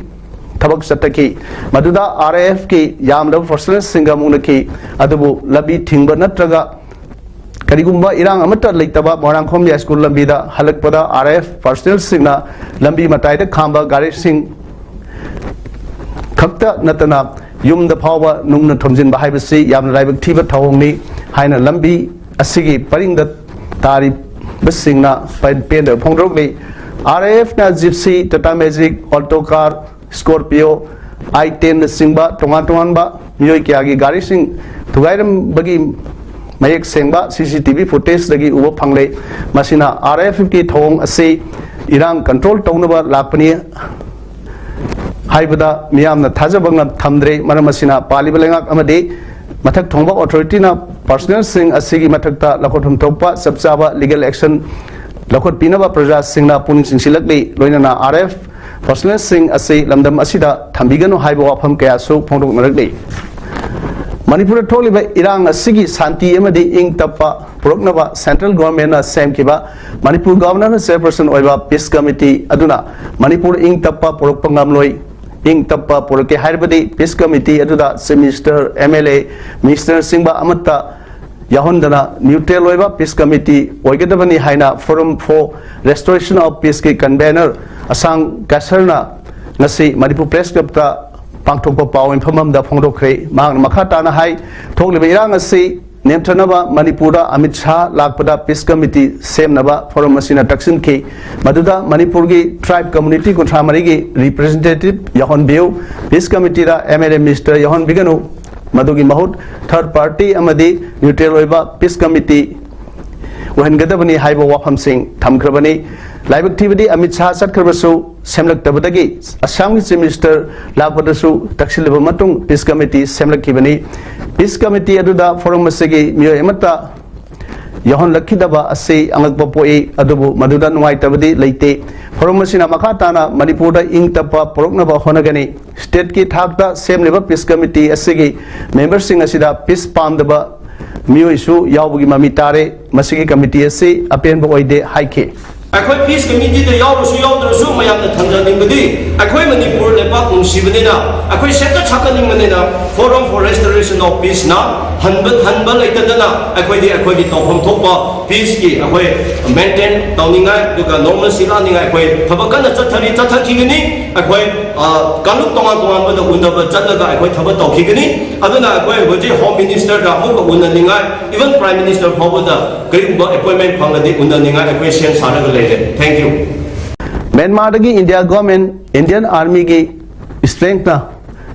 ꯊꯕꯛ ꯆꯠꯊꯈꯤ꯫ ꯃꯗꯨꯗ R A F ꯀꯤ ꯌꯥꯝꯂꯕ personnel ꯁꯤꯡꯒ ꯃꯨꯛꯅꯈꯤ꯫ ꯑꯗꯨꯕꯨ ꯂꯝꯕꯤ ꯊꯤꯡꯕ ꯅꯠꯇ꯭ꯔꯒ ꯀꯔꯤꯒꯨꯝꯕ ꯏꯔꯥꯡ ꯑꯃꯠꯇ ꯂꯩꯇꯕ ꯃꯣꯏꯔꯥꯡꯈꯣꯝ ꯌꯥꯏꯁ꯭ꯀꯨꯜ ꯂꯝꯕꯤꯗ ꯍꯜꯂꯛꯄꯗ R A F personnel ꯁꯤꯡꯅ ꯂꯝꯕꯤ ꯃꯇꯥꯏꯗ ꯈꯥꯝꯕ ꯒꯥꯔꯤꯁꯤꯡ ꯈꯛꯇ ꯅꯠꯇꯅ ꯌꯨꯝꯗ ꯐꯥꯎꯕ ꯅꯨꯡꯅ ꯊꯣꯝꯖꯤꯟꯕ ꯍꯥꯏꯕꯁꯤ ꯌꯥꯝꯅ ꯂꯥꯏꯕꯛ ꯊꯤꯕ ꯊꯧꯑꯣꯡꯅꯤ ꯍꯥꯏꯅ ꯂꯝꯕꯤ ꯑꯁꯤꯒꯤ ꯄꯔꯤꯡꯗ ꯇꯥꯔꯤꯕꯁꯤꯡꯅ ꯄꯦꯟꯗꯕ ꯐꯣꯡꯗꯣꯔꯛꯂꯤ꯫ ꯑꯥꯔ ꯑꯥꯏ ꯑꯦꯐꯅ gypsy, Tata magic, Alto car, ꯁ꯭ꯀꯣꯔꯄꯤꯌꯣ, ꯑꯥꯏ ꯇꯦꯟꯅꯆꯤꯡꯕ ꯇꯣꯉꯥꯟ ꯇꯣꯉꯥꯟꯕ ꯃꯤꯑꯣꯏ ꯀꯌꯥꯒꯤ ꯒꯥꯔꯤꯁꯤꯡ ꯊꯨꯒꯥꯏꯔꯝꯕꯒꯤ ꯃꯌꯦꯛ ꯁꯦꯡꯕ ꯁꯤ ꯁꯤ ꯇꯤ ꯚꯤ ꯐꯨꯇꯦꯖꯇꯒꯤ ꯎꯕ ꯐꯪꯂꯦ꯫ ꯃꯁꯤꯅ ꯑꯥꯔ ꯑꯥꯏ ꯑꯦꯐꯀꯤ ꯊꯧꯑꯣꯡ ꯑꯁꯤ ꯏꯔꯥꯡ ꯀꯟꯇ꯭ꯔꯣꯜ ꯇꯧꯅꯕ ꯂꯥꯛꯄꯅꯤ ꯍꯥꯏꯕꯗ ꯃꯤꯌꯥꯝꯅ ꯊꯥꯖꯕ ꯉꯝ-, ꯊꯝꯗ꯭ꯔꯦ꯫ ꯃꯔꯝ ꯑꯁꯤꯅ ꯄꯥꯜꯂꯤꯕ ꯂꯩꯉꯥꯛ ꯑꯃꯗꯤ ꯃꯊꯛ ꯊꯣꯡꯕ ꯑꯣꯊꯣꯔꯤꯇꯤꯅ ꯄꯥꯔꯁꯣꯅꯦꯜꯁꯤꯡ ꯑꯁꯤꯒꯤ ꯃꯊꯛꯇ ꯂꯧꯈꯠꯐꯝ ꯊꯣꯛꯄ ꯆꯞ ꯆꯥꯕ ꯂꯤꯒꯦꯜ ꯑꯦꯛꯁꯟ ꯂꯧꯈꯠꯄꯤꯅꯕ ꯄ꯭ꯔꯖꯥꯁꯤꯡꯅ ꯄꯨꯛꯅꯤꯡ ꯆꯤꯡꯁꯤꯜꯂꯛꯂꯤ꯫ ꯂꯣꯏꯅꯅ ꯑꯥꯔ ꯑꯦꯐ ꯄꯥꯔꯁꯣꯅꯦꯜꯁꯤꯡ ꯑꯁꯤ ꯂꯝꯗꯝ ꯑꯁꯤꯗ ꯊꯝꯕꯤꯒꯅꯨ ꯍꯥꯏꯕ ꯋꯥꯐꯝ ꯀꯌꯥꯁꯨ ꯐꯣꯡꯗꯣꯛꯅꯔꯛꯂꯤ꯫ ꯃꯅꯤꯄꯨꯔꯗ ꯊꯣꯛꯂꯤꯕ ꯏꯔꯥꯡ ꯑꯁꯤꯒꯤ ꯁꯥꯟꯇꯤ ꯑꯃꯗꯤ ꯏꯪ ꯇꯞꯄ ꯄꯨꯔꯛꯅꯕ ꯁꯦꯟꯇ꯭ꯔꯦꯜ ꯒꯣꯚꯔꯟꯃꯦꯟꯠꯅ ꯁꯦꯝꯈꯤꯕ ꯃꯅꯤꯄꯨꯔ ꯒꯣꯚꯔꯅꯔꯅ ꯆꯦꯌꯔꯄꯔꯁꯟ ꯑꯣꯏꯕ ꯄꯤꯁ ꯀꯃꯤꯇꯤ ꯑꯗꯨꯅ ꯃꯅꯤꯄꯨꯔ ꯏꯪ ꯇꯞꯄ ꯄꯨꯔꯛꯄ ꯉꯝꯂꯣꯏ꯫ ꯏꯪ ꯇꯞꯄ ꯄꯨꯔꯛꯀꯦ ꯍꯥꯏꯔꯕꯗꯤ ꯄꯤꯁ ꯀꯃꯤꯇꯤ ꯑꯗꯨꯗ chief minister, M L A, ꯃꯤꯅꯤꯁꯇꯔꯅꯆꯤꯡꯕ ꯑꯃꯠꯇ ꯌꯥꯎꯍꯟꯗꯅ ꯅ꯭ꯌꯨꯇ꯭ꯔꯦꯜ ꯑꯣꯏꯕ ꯄꯤꯁ ꯀꯃꯤꯇꯤ ꯑꯣꯏꯒꯗꯕꯅꯤ ꯍꯥꯏꯅ Forum for Restoration of Peaceꯀꯤ ꯀꯟꯚꯦꯅꯔ ꯑꯁꯥꯡ ꯀꯁꯔꯅ ꯉꯁꯤ ꯃꯅꯤꯄꯨꯔ ꯄ꯭ꯔꯦꯁ ꯀ꯭ꯂꯕꯇ ꯄꯥꯡꯊꯣꯛꯄ ꯄꯥꯎ ꯃꯤꯐꯝ ꯑꯃꯗ ꯐꯣꯡꯗꯣꯛꯈ꯭ꯔꯦ꯫ ꯃꯍꯥꯛꯅ ꯃꯈꯥ ꯇꯥꯅ ꯍꯥꯏ, ꯊꯣꯛꯂꯤꯕ ꯏꯔꯥꯡ ꯑꯁꯤ ꯅꯦꯝꯊꯅꯕ ꯃꯅꯤꯄꯨꯔꯗ ꯑꯃꯤꯠ ꯁꯥꯍ ꯂꯥꯛꯄꯗ ꯄꯤꯁ ꯀꯃꯤꯇꯤ ꯁꯦꯝꯅꯕ ꯐꯣꯔꯝ ꯑꯁꯤꯅ ꯇꯛꯁꯤꯟꯈꯤ꯫ ꯃꯗꯨꯗ ꯃꯅꯤꯄꯨꯔꯒꯤ ꯇ꯭ꯔꯥꯏꯕ ꯀꯝꯃꯨꯅꯤꯇꯤ ꯀꯨꯟꯊ꯭ꯔꯥ ꯃꯔꯤꯒꯤ ꯔꯤꯄ꯭ꯔꯖꯦꯟꯇꯦꯇꯤꯚ ꯌꯥꯎꯍꯟꯕꯤꯌꯨ꯫ ꯄꯤꯁ ꯀꯃꯤꯇꯤꯗ ꯑꯦꯝ ꯑꯦꯜ ꯑꯦ ꯃꯤꯅꯤꯁꯇꯔ ꯌꯥꯎꯍꯟꯕꯤꯒꯅꯨ꯫ ꯃꯗꯨꯒꯤ ꯃꯍꯨꯠ ꯊꯔꯗ ꯄꯥꯔꯇꯤ ꯑꯃꯗꯤ ꯅ꯭ꯌꯨꯇ꯭ꯔꯦꯜ ꯑꯣꯏꯕ ꯄꯤꯁ ꯀꯃꯤꯇꯤ ꯑꯣꯏꯍꯟꯒꯗꯕꯅꯤ ꯍꯥꯏꯕ ꯋꯥꯐꯝꯁꯤꯡ ꯊꯝꯈ꯭ꯔꯕꯅꯤ꯫ ꯂꯥꯏꯕꯛ ꯊꯤꯕꯗꯤ ꯑꯃꯤꯠ ꯁꯥꯍ ꯆꯠꯈ꯭ꯔꯕꯁꯨ ꯁꯦꯝꯂꯛꯇꯕꯗꯒꯤ ꯑꯁꯥꯝꯒꯤ ꯆꯤꯐ ꯃꯤꯅꯤꯁꯇꯔ ꯂꯥꯛꯄꯗꯁꯨ ꯇꯛꯁꯤꯜꯂꯕ ꯃꯇꯨꯡ ꯄꯤꯁ ꯀꯃꯤꯇꯤ ꯁꯦꯝꯂꯛꯈꯤꯕꯅꯤ꯫ ꯄꯤꯁ ꯀꯃꯤꯇꯤ ꯑꯗꯨꯗ ꯐꯣꯔꯝ ꯑꯁꯤꯒꯤ ꯃꯤꯑꯣꯏ ꯑꯃꯠꯇ ꯌꯥꯎꯍꯜꯂꯛꯈꯤꯗꯕ ꯑꯁꯤ ꯑꯉꯛꯄ ꯄꯣꯛꯏ, ꯑꯗꯨꯕꯨ ꯃꯗꯨꯗ ꯅꯨꯡꯉꯥꯏꯇꯕꯗꯤ ꯂꯩꯇꯦ꯫ ꯐꯣꯔꯝ ꯑꯁꯤꯅ ꯃꯈꯥ ꯇꯥꯅ ꯃꯅꯤꯄꯨꯔꯗ ꯏꯪ ꯇꯞꯄ ꯄꯨꯔꯛꯅꯕ ꯍꯣꯠꯅꯒꯅꯤ꯫ ꯁ꯭ꯇꯦꯠꯀꯤ ꯊꯥꯛꯇ ꯁꯦꯝꯂꯤꯕ ꯄꯤꯁ ꯀꯃꯤꯇꯤ ꯑꯁꯤꯒꯤ ꯃꯦꯝꯕꯔꯁꯤꯡ ꯑꯁꯤꯗ ꯄꯤꯁ ꯄꯥꯝꯗꯕ ꯃꯤꯑꯣꯏꯁꯨ ꯌꯥꯎꯕꯒꯤ ꯃꯃꯤ ꯇꯥꯔꯦ꯫ ꯃꯁꯤꯒꯤ ꯀꯃꯤꯇꯤ ꯑꯁꯤ ꯑꯄꯦꯟꯕ ꯑꯣꯏꯗꯦ ꯍꯥꯏꯈꯤ꯫ ꯑꯩꯈꯣꯏ ꯄꯤꯁ ꯀꯃꯤꯇꯤꯗ ꯌꯥꯎꯔꯁꯨ ꯌꯥꯎꯗ꯭ꯔꯁꯨ ꯃꯌꯥꯝꯅ ꯊꯝꯖꯅꯤꯡꯕꯗꯤ ꯑꯩꯈꯣꯏ ꯃꯅꯤꯄꯨꯔ ꯂꯩꯕꯥꯛ ꯅꯨꯡꯁꯤꯕꯅꯤꯅ, ꯑꯩꯈꯣꯏ ꯁꯦꯝꯒꯠ ꯁꯥꯒꯠꯅꯤꯡꯕꯅꯤꯅ, Forum for Restoration of Peaceꯅ ꯍꯟꯕ, ꯍꯟꯕ ꯂꯩꯇꯗꯅ ꯑꯩꯈꯣꯏꯗꯤ ꯑꯩꯈꯣꯏꯒꯤ ꯇꯧꯐꯝ ꯊꯣꯛꯄ ꯄꯤꯁꯀꯤ ꯑꯩꯈꯣꯏ ꯃꯦꯟꯇꯦꯟ ꯇꯧꯅꯤꯡꯉꯥꯏ, ꯑꯗꯨꯒ ꯅꯣꯔꯃꯦꯜꯁꯤ ꯂꯥꯛꯅꯤꯡꯉꯥꯏ ꯑꯩꯈꯣꯏ ꯊꯕꯛ ꯀꯟꯅ ꯆꯠꯊꯔꯤ, ꯆꯠꯊꯈꯤꯒꯅꯤ꯫ ꯑꯩꯈꯣꯏ, ꯑ, ꯀꯥꯡꯂꯨꯞ ꯇꯣꯉꯥꯟ ꯇꯣꯉꯥꯟꯕꯗ ꯎꯅꯕ ꯆꯠꯂꯒ ꯑꯩꯈꯣꯏ ꯊꯕꯛ ꯇꯧꯈꯤꯒꯅꯤ꯫ ꯑꯗꯨꯅ ꯑꯩꯈꯣꯏ ꯍꯧꯖꯤꯛ ꯍꯣꯝ ꯃꯤꯅꯤꯁꯇꯔꯗ ꯑꯃꯨꯛꯀ ꯎꯅꯅꯤꯡꯉꯥꯏ, ꯏꯚꯟ ꯄ꯭ꯔꯥꯏꯝ ꯃꯤꯅꯤꯁꯇꯔ ꯐꯥꯎꯕꯗ ꯀꯔꯤꯒꯨꯝꯕ ꯑꯦꯄꯣꯏꯟꯃꯦꯟ ꯐꯪꯂꯗꯤ ꯎꯅꯅꯤꯡꯉꯥꯏ ꯑꯩꯈꯣꯏ ꯁꯦꯝ ꯁꯥꯔꯒ ꯂꯩꯔꯦ꯫ Thank you꯫ ꯃ꯭ꯌꯥꯟꯃꯥꯔꯗꯒꯤ ꯏꯟꯗꯤꯌꯥ ꯒꯣꯔꯃꯦꯟ, ꯏꯟꯗꯤꯌꯟ ꯑꯥꯔꯃꯤꯒꯤ ꯏꯁꯇ꯭ꯔꯦꯡꯅ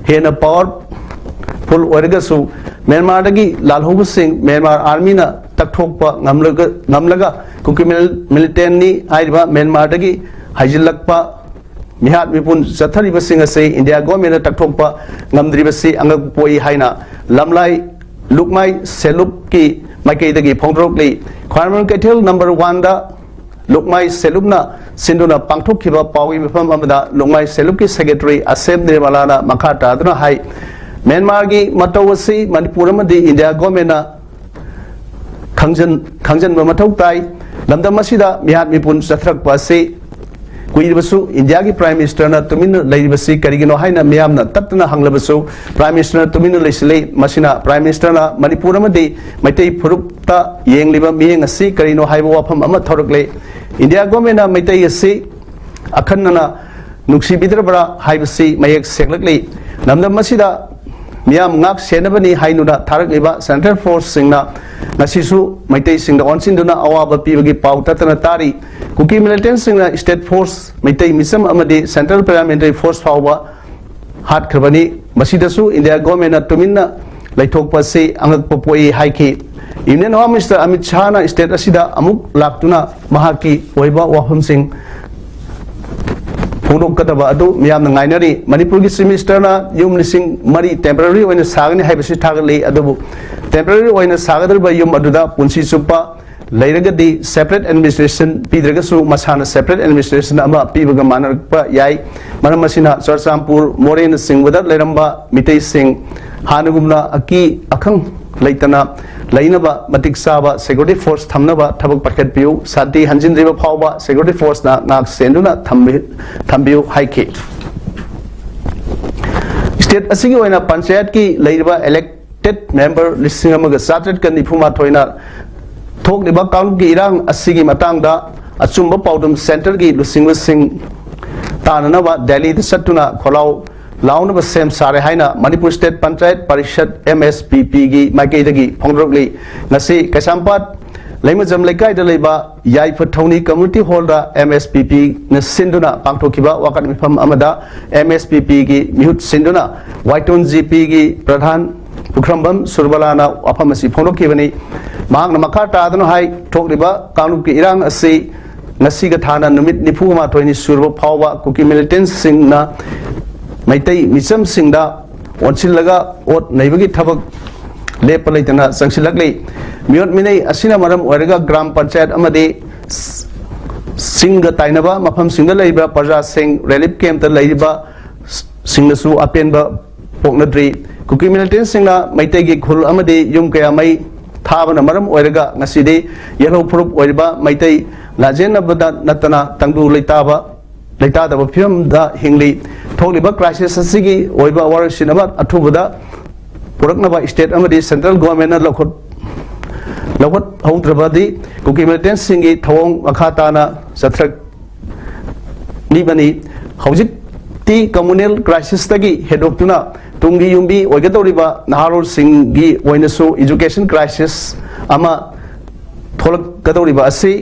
ꯍꯦꯟꯅ ꯄꯥꯋꯔꯐꯨꯜ ꯑꯣꯏꯔꯒꯁꯨ, ꯃ꯭ꯌꯥꯟꯃꯥꯔꯗꯒꯤ ꯂꯥꯜꯍꯧꯕꯁꯤꯡ ꯃ꯭ꯌꯥꯟꯃꯥꯔ ꯑꯥꯔꯃꯤꯅ ꯇꯛꯊꯣꯛꯄ ꯉꯝꯂꯒ, ꯉꯝꯂꯒ ꯀꯨꯀꯤ ꯃꯤꯂꯤ-, ꯃꯤꯂꯤꯇꯦꯟꯅꯤ ꯍꯥꯏꯔꯤꯕ ꯃ꯭ꯌꯥꯟꯃꯥꯔꯗꯒꯤ ꯍꯥꯏꯖꯤꯜꯂꯛꯄ ꯃꯤꯍꯥꯠ ꯃꯤꯄꯨꯟ ꯆꯠꯊꯔꯤꯕꯁꯤꯡ ꯑꯁꯤ ꯏꯟꯗꯤꯌꯥ ꯒꯣꯔꯃꯦꯟꯅ ꯇꯛꯊꯣꯛꯄ ꯉꯝꯗ꯭ꯔꯤꯕꯁꯤ ꯑꯉꯛꯄ ꯄꯣꯛꯏ ꯍꯥꯏꯅ ꯂꯝꯂꯥꯏ ꯂꯨꯛꯃꯥꯏ ꯁꯦꯂꯨꯞꯀꯤ ꯃꯥꯏꯀꯩꯗꯒꯤ ꯐꯣꯡꯗꯣꯔꯛꯂꯤ꯫ ꯈ꯭ꯋꯥꯏꯔꯝꯕꯟ ꯀꯩꯊꯦꯜ ꯅꯝꯕꯔ ꯋꯥꯟꯗ ꯂꯨꯛꯃꯥꯏ ꯁꯦꯂꯨꯞꯅ ꯁꯤꯟꯗꯨꯅ ꯄꯥꯡꯊꯣꯛꯈꯤꯕ ꯄꯥꯎꯒꯤ ꯃꯤꯐꯝ ꯑꯃꯗ ꯂꯨꯛꯃꯥꯏ ꯁꯦꯂꯨꯞꯀꯤ ꯁꯦꯀ꯭ꯔꯦꯇꯔꯤ ꯑꯁꯦꯝ ꯅꯤꯔꯃꯂꯥꯅ ꯃꯈꯥ ꯇꯥꯗꯨꯅ ꯍꯥꯏ, ꯃ꯭ꯌꯥꯟꯃꯥꯔꯒꯤ ꯃꯇꯧ ꯑꯁꯤ ꯃꯅꯤꯄꯨꯔ ꯑꯃꯗꯤ ꯏꯟꯗꯤꯌꯥ ꯒꯣꯔꯃꯦꯟꯅ ꯈꯪꯖꯟ-, ꯈꯪꯖꯟꯕ ꯃꯊꯧ ꯇꯥꯏ꯫ ꯂꯝꯗꯝ ꯑꯁꯤꯗ ꯃꯤꯍꯥꯠ ꯃꯤꯄꯨꯟ ꯆꯠꯊꯔꯛꯄ ꯑꯁꯤ ꯀꯨꯏꯔꯕꯁꯨ ꯏꯟꯗꯤꯌꯥꯒꯤ ꯄ꯭ꯔꯥꯏꯝ ꯃꯤꯅꯤꯁꯇꯔꯅ ꯇꯨꯃꯤꯟꯅ ꯂꯩꯔꯤꯕꯁꯤ ꯀꯔꯤꯒꯤꯅꯣ ꯍꯥꯏꯅ ꯃꯤꯌꯥꯝꯅ ꯇꯠꯇꯅ ꯍꯪꯂꯕꯁꯨ ꯄ꯭ꯔꯥꯏꯝ ꯃꯤꯅꯤꯁꯇꯔꯅ ꯇꯨꯃꯤꯟꯅ ꯂꯩꯁꯤꯜꯂꯤ꯫ ꯃꯁꯤꯅ ꯄ꯭ꯔꯥꯏꯝ ꯃꯤꯅꯤꯁꯇꯔꯅ ꯃꯅꯤꯄꯨꯔ ꯑꯃꯗꯤ ꯃꯩꯇꯩ ꯐꯨꯔꯨꯞꯇ ꯌꯦꯡꯂꯤꯕ ꯃꯤꯠꯌꯦꯡ ꯑꯁꯤ ꯀꯔꯤꯅꯣ ꯍꯥꯏꯕ ꯋꯥꯐꯝ ꯑꯃ ꯊꯣꯔꯛꯂꯦ꯫ ꯏꯟꯗꯤꯌꯥ ꯒꯣꯔꯃꯦꯟꯅ ꯃꯩꯇꯩ ꯑꯁꯤ ꯑꯈꯟꯅꯅ ꯅꯨꯡꯁꯤꯕꯤꯗ꯭ꯔꯕ꯭ꯔꯥ ꯍꯥꯏꯕꯁꯤ ꯃꯌꯦꯛ ꯁꯦꯡꯂꯛꯂꯤ꯫ ꯂꯝꯗꯝ ꯑꯁꯤꯗ ꯃꯤꯌꯥꯝ ꯉꯥꯛ ꯁꯦꯟꯅꯕꯅꯤ ꯍꯥꯏꯗꯨꯅ ꯊꯥꯔꯛꯂꯤꯕ ꯁꯦꯟꯇ꯭ꯔꯦꯜ ꯐꯣꯔꯁꯁꯤꯡꯅ ꯉꯁꯤꯁꯨ ꯃꯩꯇꯩꯁꯤꯡꯗ ꯑꯣꯟꯁꯤꯟꯗꯨꯅ ꯑꯋꯥꯕ ꯄꯤꯕꯒꯤ ꯄꯥꯎ ꯇꯠꯇꯅ ꯇꯥꯔꯤ꯫ ꯀꯨꯀꯤ ꯃꯤꯂꯤꯇꯦꯟꯁꯤꯡꯅ ꯁ꯭ꯇꯦꯠ ꯐꯣꯔꯁ, ꯃꯩꯇꯩ ꯃꯤꯆꯝ ꯑꯃꯗꯤ ꯁꯦꯟꯇ꯭ꯔꯦꯜ ꯄꯦꯔꯥꯃꯤꯂꯤꯇꯔꯤ ꯐꯣꯔꯁ ꯐꯥꯎꯕ ꯍꯥꯠꯈ꯭ꯔꯕꯅꯤ꯫ ꯃꯁꯤꯗꯁꯨ ꯏꯟꯗꯤꯌꯥ ꯒꯣꯔꯃꯦꯟꯅ ꯇꯨꯃꯤꯟꯅ ꯂꯩꯊꯣꯛꯄ ꯑꯁꯤ ꯑꯉꯛꯄ ꯄꯣꯛꯏ ꯍꯥꯏꯈꯤ꯫ ꯏꯟꯗꯤꯌꯟ ꯍꯣꯝ ꯃꯤꯅꯤꯁꯇꯔ ꯑꯃꯤꯠ ꯁꯥꯍꯅ ꯁ꯭ꯇꯦꯠ ꯑꯁꯤꯗ ꯑꯃꯨꯛ ꯂꯥꯛꯇꯨꯅ ꯃꯍꯥꯛꯀꯤ ꯑꯣꯏꯕ ꯋꯥꯐꯝꯁꯤꯡ ꯐꯣꯡꯗꯣꯛꯀꯗꯕ ꯑꯗꯨ ꯃꯤꯌꯥꯝꯅ ꯉꯥꯏꯅꯔꯤ꯫ ꯃꯅꯤꯄꯨꯔꯒꯤ ꯆꯤꯐ ꯃꯤꯅꯤꯁꯇꯔꯅ ꯌꯨꯝ ꯂꯤꯁꯤꯡ ꯃꯔꯤ ꯇꯦꯝꯄꯔꯔꯤ ꯑꯣꯏꯅ ꯁꯥꯒꯅꯤ ꯍꯥꯏꯕꯁꯤ ꯊꯥꯒꯠꯂꯤ, ꯑꯗꯨꯕꯨ ꯇꯦꯝꯄꯔꯔꯤ ꯑꯣꯏꯅ ꯁꯥꯒꯗꯧꯔꯤꯕ ꯌꯨꯝ ꯑꯗꯨꯗ ꯄꯨꯟꯁꯤ ꯆꯨꯞꯄ ꯂꯩꯔꯒꯗꯤ ꯁꯦꯄꯔꯦꯠ ꯑꯦꯗꯃꯤꯅꯤꯁꯇ꯭ꯔꯦꯁꯟ ꯄꯤꯗ꯭ꯔꯒꯁꯨ ꯃꯁꯥꯅ ꯁꯦꯄꯔꯦꯠ ꯑꯦꯗꯃꯤꯅꯤꯁꯇ꯭ꯔꯦꯁꯟ ꯑꯃ ꯄꯤꯕꯒ ꯃꯥꯟꯅꯔꯛꯄ ꯌꯥꯏ꯫ ꯃꯔꯝ ꯑꯁꯤꯅ ꯆꯨꯔꯆꯥꯟꯄꯨꯔ, ꯃꯣꯔꯦꯅꯆꯤꯡꯕꯗ ꯂꯩꯔꯝꯕ ꯃꯤꯇꯩꯁꯤꯡ ꯍꯥꯟꯅꯒꯨꯝꯅ ꯑꯀꯤ ꯑꯈꯪ ꯂꯩꯇꯅ ꯂꯩꯅꯕ ꯃꯇꯤꯛ ꯆꯥꯕ ꯁꯦꯀ꯭ꯌꯨꯔꯤꯇꯤ ꯐꯣꯔꯁ ꯊꯝꯅꯕ ꯊꯕꯛ ꯄꯥꯏꯈꯠꯄꯤꯌꯨ꯫ ꯁꯥꯟꯇꯤ ꯍꯟꯖꯤꯟꯗ꯭ꯔꯤꯕ ꯐꯥꯎꯕ ꯁꯦꯀ꯭ꯌꯨꯔꯤꯇꯤ ꯐꯣꯔꯁꯅ ꯉꯥꯛ ꯁꯦꯟꯗꯨꯅ ꯊꯝꯕꯤ-, ꯊꯝꯕꯤꯌꯨ ꯍꯥꯏꯈꯤ꯫ ꯁ꯭ꯇꯦꯠ ꯑꯁꯤꯒꯤ ꯑꯣꯏꯅ ꯄꯟꯆꯥꯌꯠꯀꯤ ꯂꯩꯔꯤꯕ ꯏꯂꯦꯛꯇꯦꯗ ꯃꯦꯝꯕꯔ ꯂꯤꯁꯤꯡ ꯑꯃꯒ ꯆꯥꯇ꯭ꯔꯦꯠꯀ ꯅꯤꯐꯨ ꯃꯥꯊꯣꯏꯅ ꯊꯣꯛꯂꯤꯕ ꯀꯥꯡꯂꯨꯞꯀꯤ ꯏꯔꯥꯡ ꯑꯁꯤꯒꯤ ꯃꯇꯥꯡꯗ ꯑꯆꯨꯝꯕ ꯄꯥꯎꯗꯝ ꯁꯦꯟꯇꯔꯒꯤ ꯂꯨꯆꯤꯡꯕꯁꯤꯡ ꯇꯥꯅꯅꯕ ꯗꯦꯜꯂꯤꯗ ꯆꯠꯇꯨꯅ ꯈꯣꯜꯂꯥꯎ ꯂꯥꯎꯅꯕ ꯁꯦꯝ ꯁꯥꯔꯦ ꯍꯥꯏꯅ Manipur state panchayat parishad, M S P ꯄꯤꯒꯤ ꯃꯥꯏꯀꯩꯗꯒꯤ ꯐꯣꯡꯗꯣꯔꯛꯂꯤ꯫ ꯉꯁꯤ ꯀꯩꯁꯥꯝꯄꯥꯠ ꯂꯩꯃꯖꯝ ꯂꯩꯀꯥꯏꯗ ꯂꯩꯕ ꯌꯥꯏꯐ ꯊꯧꯅꯤ ꯀꯝꯃ꯭ꯌꯨꯅꯤꯇꯤ ꯍꯣꯜꯗ ꯑꯦꯝ ꯑꯦꯁ ꯄꯤ ꯄꯤꯅ ꯁꯤꯟꯗꯨꯅ ꯄꯥꯡꯊꯣꯛꯈꯤꯕ ꯋꯥꯀꯠ ꯃꯤꯐꯝ ꯑꯃꯗ ꯑꯦꯝ ꯑꯦꯁ ꯄꯤ ꯄꯤꯒꯤ ꯃꯤꯍꯨꯠ ꯁꯤꯟꯗꯨꯅ ꯋꯥꯏꯇꯣꯟ ꯖꯤ ꯄꯤꯒꯤ ꯄ꯭ꯔꯙꯥꯟ ꯄꯨꯈ꯭ꯔꯝꯕꯝ ꯁꯨꯔꯕꯂꯥꯅ ꯋꯥꯐꯝ ꯑꯁꯤ ꯐꯣꯡꯗꯣꯛꯈꯤꯕꯅꯤ꯫ ꯃꯍꯥꯛꯅ ꯃꯈꯥ ꯇꯥꯗꯨꯅ ꯍꯥꯏ, ꯊꯣꯛꯂꯤꯕ ꯀꯥꯡꯂꯨꯞꯀꯤ ꯏꯔꯥꯡ ꯑꯁꯤ ꯉꯁꯤꯒ ꯊꯥꯅ ꯅꯨꯃꯤꯠ ꯅꯤꯐꯨ ꯃꯥꯊꯣꯏꯅꯤ ꯁꯨꯔꯕ ꯐꯥꯎꯕ ꯀꯨꯀꯤ ꯃꯤꯂꯤꯇꯦꯟꯁꯤꯡꯅ ꯃꯩꯇꯩ ꯃꯤꯆꯝꯁꯤꯡꯗ ꯑꯣꯟꯁꯤꯜꯂꯒ ꯑꯣꯠ ꯅꯩꯕꯒꯤ ꯊꯕꯛ ꯂꯦꯞꯄ ꯂꯩꯇꯅ ꯆꯪꯁꯤꯜꯂꯛꯂꯤ꯫ ꯃꯤꯑꯣꯠ ꯃꯤꯅꯩ ꯑꯁꯤꯅ ꯃꯔꯝ ꯑꯣꯏꯔꯒ ꯒ꯭ꯔꯥꯝ ꯄꯟꯆꯥꯌꯠ ꯑꯃꯗꯤ ꯆꯤꯡꯒ ꯇꯥꯏꯅꯕ ꯃꯐꯝꯁꯤꯡꯗ ꯂꯩꯔꯤꯕ ꯄ꯭ꯔꯖꯥꯁꯤꯡ ꯔꯤꯂꯤꯐ ꯀꯦꯝꯞꯇ ꯂꯩꯔꯤꯕ ꯁꯤꯡꯅꯁꯨ ꯑꯄꯦꯟꯕ ꯄꯣꯛꯅꯗ꯭ꯔꯤ꯫ ꯀꯨꯀꯤ ꯃꯤꯂꯤꯇꯦꯟꯁꯤꯡꯅ ꯃꯩꯇꯩꯒꯤ ꯈꯨꯜ ꯑꯃꯗꯤ ꯌꯨꯝ ꯀꯌꯥ ꯃꯩ ꯊꯥꯕꯅ ꯃꯔꯝ ꯑꯣꯏꯔꯒ ꯉꯁꯤꯗꯤ ꯌꯦꯜꯍꯧ ꯐꯨꯔꯨꯞ ꯑꯣꯏꯔꯤꯕ ꯃꯩꯇꯩ ꯂꯥꯟꯖꯦꯟꯅꯕꯗ ꯅꯠꯇꯅ ꯇꯪꯗꯨ ꯂꯩꯇꯥꯕ, ꯂꯩꯇꯥꯗꯕ ꯐꯤꯕꯝꯗ ꯍꯤꯡꯂꯤ꯫ ꯊꯣꯛꯂꯤꯕ ꯀ꯭ꯔꯥꯏꯁꯤꯁ ꯑꯁꯤꯒꯤ ꯑꯣꯏꯕ ꯋꯥꯔꯣꯏꯁꯤꯟ ꯑꯃ ꯑꯊꯨꯕꯗ ꯄꯨꯔꯛꯅꯕ ꯁ꯭ꯇꯦꯠ ꯑꯃꯗꯤ ꯁꯦꯟꯇ꯭ꯔꯦꯜ ꯒꯣꯔꯃꯦꯟꯅ ꯂꯧꯈꯠ-, ꯂꯧꯈꯠꯍꯧꯗ꯭ꯔꯕꯗꯤ ꯀꯨꯀꯤ ꯃꯤꯂꯤꯇꯦꯟꯁꯤꯡꯒꯤ ꯊꯧꯑꯣꯡ ꯃꯈꯥ ꯇꯥꯅ ꯆꯠꯊꯔꯛꯂꯤꯕꯅꯤ꯫ ꯍꯧꯖꯤꯛꯇꯤ ꯀꯝꯃꯨꯅꯦꯜ ꯀ꯭ꯔꯥꯏꯁꯤꯁꯇꯒꯤ ꯍꯦꯟꯗꯣꯛꯇꯨꯅ ꯇꯨꯡꯒꯤ ꯌꯨꯝꯕꯤ ꯑꯣꯏꯒꯗꯧꯔꯤꯕ ꯅꯍꯥꯔꯣꯜꯁꯤꯡꯒꯤ ꯑꯣꯏꯅꯁꯨ ꯏꯖꯨꯀꯦꯁꯟ ꯀ꯭ꯔꯥꯏꯁꯤꯁ ꯑꯃ ꯊꯣꯛꯂꯛꯀꯗꯧꯔꯤꯕ ꯑꯁꯤ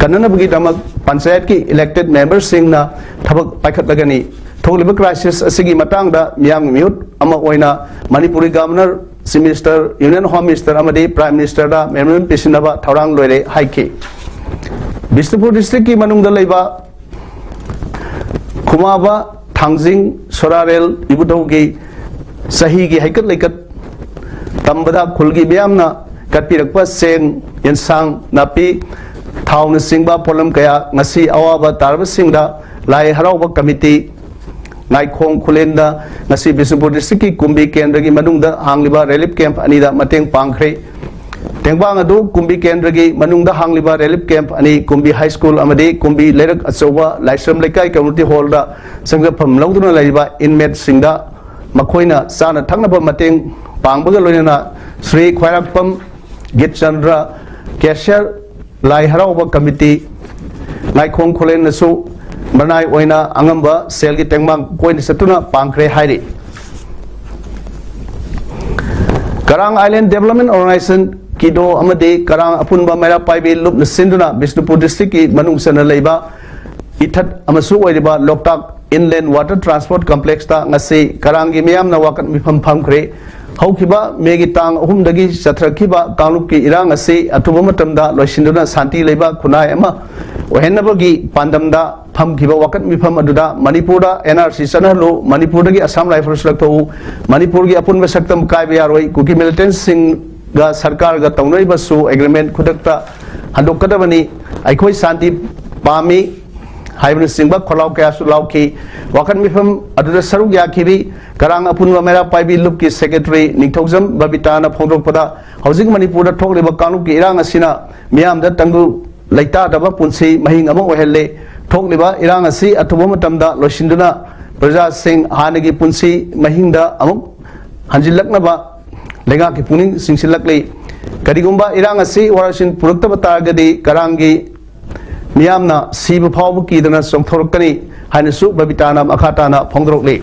ꯀꯟꯅꯅꯕꯒꯤꯗꯃꯛ ꯄꯟꯆꯥꯌꯠꯀꯤ ꯏꯂꯦꯛꯇꯦꯗ ꯃꯦꯝꯕꯔꯁꯤꯡꯅ ꯊꯕꯛ ꯄꯥꯏꯈꯠꯂꯒꯅꯤ꯫ ꯊꯣꯛꯂꯤꯕ ꯀ꯭ꯔꯥꯏꯁꯤꯁ ꯑꯁꯤꯒꯤ ꯃꯇꯥꯡꯗ ꯃꯤꯌꯥꯝꯒꯤ ꯃꯤꯍꯨꯠ ꯑꯃ ꯑꯣꯏꯅ ꯃꯅꯤꯄꯨꯔꯒꯤ governor, chief minister, union home minister ꯑꯃꯗꯤ ꯄ꯭ꯔꯥꯏꯝ ꯃꯤꯅꯤꯁꯇꯔꯗ ꯃꯦꯃꯣꯔꯦꯟꯗꯝ ꯄꯤꯁꯤꯟꯅꯕ ꯊꯧꯔꯥꯡ ꯂꯣꯏꯔꯦ ꯍꯥꯏꯈꯤ꯫ ꯕꯤꯁꯅꯨꯄꯨꯔ ꯗꯤꯁꯇ꯭ꯔꯤꯛꯀꯤ ꯃꯅꯨꯡꯗ ꯂꯩꯕ ꯈꯨꯃꯥꯕ, ꯊꯥꯡꯖꯤꯡ, ꯁꯣꯔꯥꯔꯦꯜ, ꯏꯕꯨꯙꯧꯒꯤ ꯆꯍꯤꯒꯤ ꯍꯩꯀꯠ ꯂꯩꯀꯠ ꯇꯝꯕꯗ ꯈꯨꯜꯒꯤ ꯃꯤꯌꯥꯝꯅ ꯀꯠꯄꯤꯔꯛꯄ ꯆꯦꯡ, ꯌꯦꯟꯁꯥꯡ, ꯅꯥꯄꯤ, ꯊꯥꯎꯅꯆꯤꯡꯕ ꯄꯣꯠꯂꯝ ꯀꯌꯥ ꯉꯁꯤ ꯑꯋꯥꯕ ꯇꯥꯔꯕꯁꯤꯡꯗ ꯂꯥꯏ ꯍꯔꯥꯎꯕ ꯀꯃꯤꯇꯤ ꯉꯥꯏꯈꯣꯡ ꯈꯨꯂꯦꯟꯗ ꯉꯁꯤ ꯕꯤꯁꯅꯨꯄꯨꯔ ꯗꯤꯁꯇ꯭ꯔꯤꯛꯀꯤ ꯀꯨꯝꯕꯤ ꯀꯦꯟꯗ꯭ꯔꯒꯤ ꯃꯅꯨꯡꯗ ꯍꯥꯡꯂꯤꯕ ꯔꯤꯂꯤꯐ ꯀꯦꯝꯞ ꯑꯅꯤꯗ ꯃꯇꯦꯡ ꯄꯥꯡꯈ꯭ꯔꯦ꯫ ꯇꯦꯡꯕꯥꯡ ꯑꯗꯨ ꯀꯨꯝꯕꯤ ꯀꯦꯟꯗ꯭ꯔꯒꯤ ꯃꯅꯨꯡꯗ ꯍꯥꯡꯂꯤꯕ ꯔꯤꯂꯤꯐ ꯀꯦꯝꯞ ꯑꯅꯤ, ꯀꯨꯝꯕꯤ ꯍꯥꯏ ꯁ꯭ꯀꯨꯜ ꯑꯃꯗꯤ ꯀꯨꯝꯕꯤ ꯂꯩꯔꯛ ꯑꯆꯧꯕ ꯂꯥꯏꯁ꯭ꯔꯝ ꯂꯩꯀꯥꯏ ꯀꯝꯃ꯭ꯌꯨꯅꯤꯇꯤ ꯍꯣꯜꯗ ꯆꯪꯖꯐꯝ ꯂꯧꯗꯨꯅ ꯂꯩꯔꯤꯕ ꯏꯟꯃꯦꯠꯁꯤꯡꯗ ꯃꯈꯣꯏꯅ ꯆꯥꯅ ꯊꯛꯅꯕ ꯃꯇꯦꯡ ꯄꯥꯡꯕꯒ ꯂꯣꯏꯅꯅ ꯁ꯭ꯔꯤ ꯈ꯭ꯋꯥꯏꯔꯥꯛꯄꯝ ꯒꯤꯠꯆꯟꯗ꯭ꯔ, ꯀꯦꯁꯤꯌꯔ, ꯂꯥꯏ ꯍꯔꯥꯎꯕ ꯀꯃꯤꯇꯤ ꯉꯥꯏꯈꯣꯡ ꯈꯨꯂꯦꯟꯅꯁꯨ ꯃꯔꯅꯥꯏ ꯑꯣꯏꯅ ꯑꯉꯝꯕ ꯁꯦꯜꯒꯤ ꯇꯦꯡꯕꯥꯡ ꯀꯣꯏꯅ ꯆꯠꯇꯨꯅ ꯄꯥꯡꯈ꯭ꯔꯦ ꯍꯥꯏꯔꯤ꯫ ꯀꯔꯥꯡ ꯑꯥꯏꯂꯦꯟ ꯗꯦꯕꯂꯞꯃꯦꯟ ꯑꯣꯔꯒꯅꯥꯏꯖꯦꯁꯟ ꯀꯤꯗꯣ ꯑꯃꯗꯤ ꯀꯔꯥꯡ ꯑꯄꯨꯟꯕ ꯃꯩꯔꯥ ꯄꯥꯏꯕꯤ ꯂꯨꯞꯅ ꯁꯤꯟꯗꯨꯅ ꯕꯤꯁꯅꯨꯄꯨꯔ ꯗꯤꯁꯇ꯭ꯔꯤꯛꯀꯤ ꯃꯅꯨꯡ ꯆꯟꯅ ꯂꯩꯕ ꯏꯊꯠ ꯑꯃꯁꯨ ꯑꯣꯏꯔꯤꯕ ꯂꯣꯛꯇꯥꯛ ꯏꯟꯂꯦꯟ ꯋꯥꯇꯔ ꯇ꯭ꯔꯥꯟꯁꯄꯣꯔꯠ ꯀꯝꯄ꯭ꯂꯦꯛꯁꯇ ꯉꯁꯤ ꯀꯔꯥꯡꯒꯤ ꯃꯤꯌꯥꯝꯅ ꯋꯥꯀꯠ ꯃꯤꯐꯝ ꯐꯝꯈ꯭ꯔꯦ꯫ ꯍꯧꯈꯤꯕ ꯃꯦꯒꯤ ꯇꯥꯡ ꯑꯍꯨꯝꯗꯒꯤ ꯆꯠꯊꯔꯛꯈꯤꯕ ꯀꯥꯡꯂꯨꯞꯀꯤ ꯏꯔꯥꯡ ꯑꯁꯤ ꯑꯊꯨꯕ ꯃꯇꯝꯗ ꯂꯣꯏꯁꯤꯟꯗꯨꯅ ꯁꯥꯟꯇꯤ ꯂꯩꯕ ꯈꯨꯟꯅꯥꯏ ꯑꯃ ꯑꯣꯏꯍꯟꯅꯕꯒꯤ ꯄꯥꯟꯗꯝꯗ ꯐꯝꯈꯤꯕ ꯋꯥꯀꯠ ꯃꯤꯐꯝ ꯑꯗꯨꯗ ꯃꯅꯤꯄꯨꯔꯗ ꯑꯦꯟ ꯑꯥꯔ ꯁꯤ ꯆꯠꯅꯍꯜꯂꯨ, ꯃꯅꯤꯄꯨꯔꯗꯒꯤ ꯑꯁꯥꯝ ꯔꯥꯏꯐꯜꯁ ꯂꯧꯊꯣꯛꯎ, ꯃꯅꯤꯄꯨꯔꯒꯤ ꯑꯄꯨꯟꯕ ꯁꯛꯇꯝ ꯀꯥꯏꯕ ꯌꯥꯔꯣꯏ, ꯀꯨꯀꯤ ꯃꯤꯂꯤꯇꯦꯟꯁꯤꯡꯒ ꯁꯔꯀꯥꯔꯒ ꯇꯧꯅꯔꯤꯕꯁꯨ ꯑꯦꯒ꯭ꯔꯤꯃꯦꯟ ꯈꯨꯗꯛꯇ ꯍꯟꯗꯣꯛꯀꯗꯕꯅꯤ, ꯑꯩꯈꯣꯏ ꯁꯥꯟꯇꯤ ꯄꯥꯝꯃꯤ ꯍꯥꯏꯕꯅꯆꯤꯡꯕ ꯈꯣꯜꯂꯥꯎ ꯀꯌꯥꯁꯨ ꯂꯥꯎꯈꯤ꯫ ꯋꯥꯀꯠ ꯃꯤꯐꯝ ꯑꯗꯨꯗ ꯁꯔꯨꯛ ꯌꯥꯈꯤꯕꯤ ꯀꯔꯥꯡ ꯑꯄꯨꯟꯕ ꯃꯩꯔꯥ ꯄꯥꯏꯕꯤ ꯂꯨꯞꯀꯤ ꯁꯦꯀ꯭ꯔꯦꯇꯔꯤ ꯅꯤꯡꯊꯧꯖꯝ ꯕꯕꯤꯇꯥꯅ ꯐꯣꯡꯗꯣꯔꯛꯄꯗ, ꯍꯧꯖꯤꯛ ꯃꯅꯤꯄꯨꯔꯗ ꯊꯣꯛꯂꯤꯕ ꯀꯥꯡꯂꯨꯞꯀꯤ ꯏꯔꯥꯡ ꯑꯁꯤꯅ ꯃꯤꯌꯥꯝꯗ ꯇꯪꯗꯨ ꯂꯩꯇꯥꯗꯕ ꯄꯨꯟꯁꯤ ꯃꯍꯤꯡ ꯑꯃ ꯑꯣꯏꯍꯜꯂꯦ꯫ ꯊꯣꯛꯂꯤꯕ ꯏꯔꯥꯡ ꯑꯁꯤ ꯑꯊꯨꯕ ꯃꯇꯝꯗ ꯂꯣꯏꯁꯤꯟꯗꯨꯅ ꯄ꯭ꯔꯖꯥꯁꯤꯡ ꯍꯥꯟꯅꯒꯤ ꯄꯨꯟꯁꯤ ꯃꯍꯤꯡꯗ ꯑꯃꯨꯛ ꯍꯟꯖꯤꯜꯂꯛꯅꯕ ꯂꯩꯉꯥꯛꯀꯤ ꯄꯨꯛꯅꯤꯡ ꯆꯤꯡꯁꯤꯜꯂꯛꯂꯤ꯫ ꯀꯔꯤꯒꯨꯝꯕ ꯏꯔꯥꯡ ꯑꯁꯤ ꯋꯥꯔꯣꯏꯁꯤꯟ ꯄꯨꯔꯛꯇꯕ ꯇꯥꯔꯒꯗꯤ ꯀꯔꯥꯡꯒꯤ ꯃꯤꯌꯥꯝꯅ ꯁꯤꯕ ꯐꯥꯎꯕ ꯀꯤꯗꯅ ꯆꯣꯡꯊꯣꯔꯛꯀꯅꯤ ꯍꯥꯏꯅꯁꯨ ꯕꯕꯤꯇꯥꯅ ꯃꯈꯥ ꯇꯥꯅ ꯐꯣꯡꯗꯣꯔꯛꯂꯤ꯫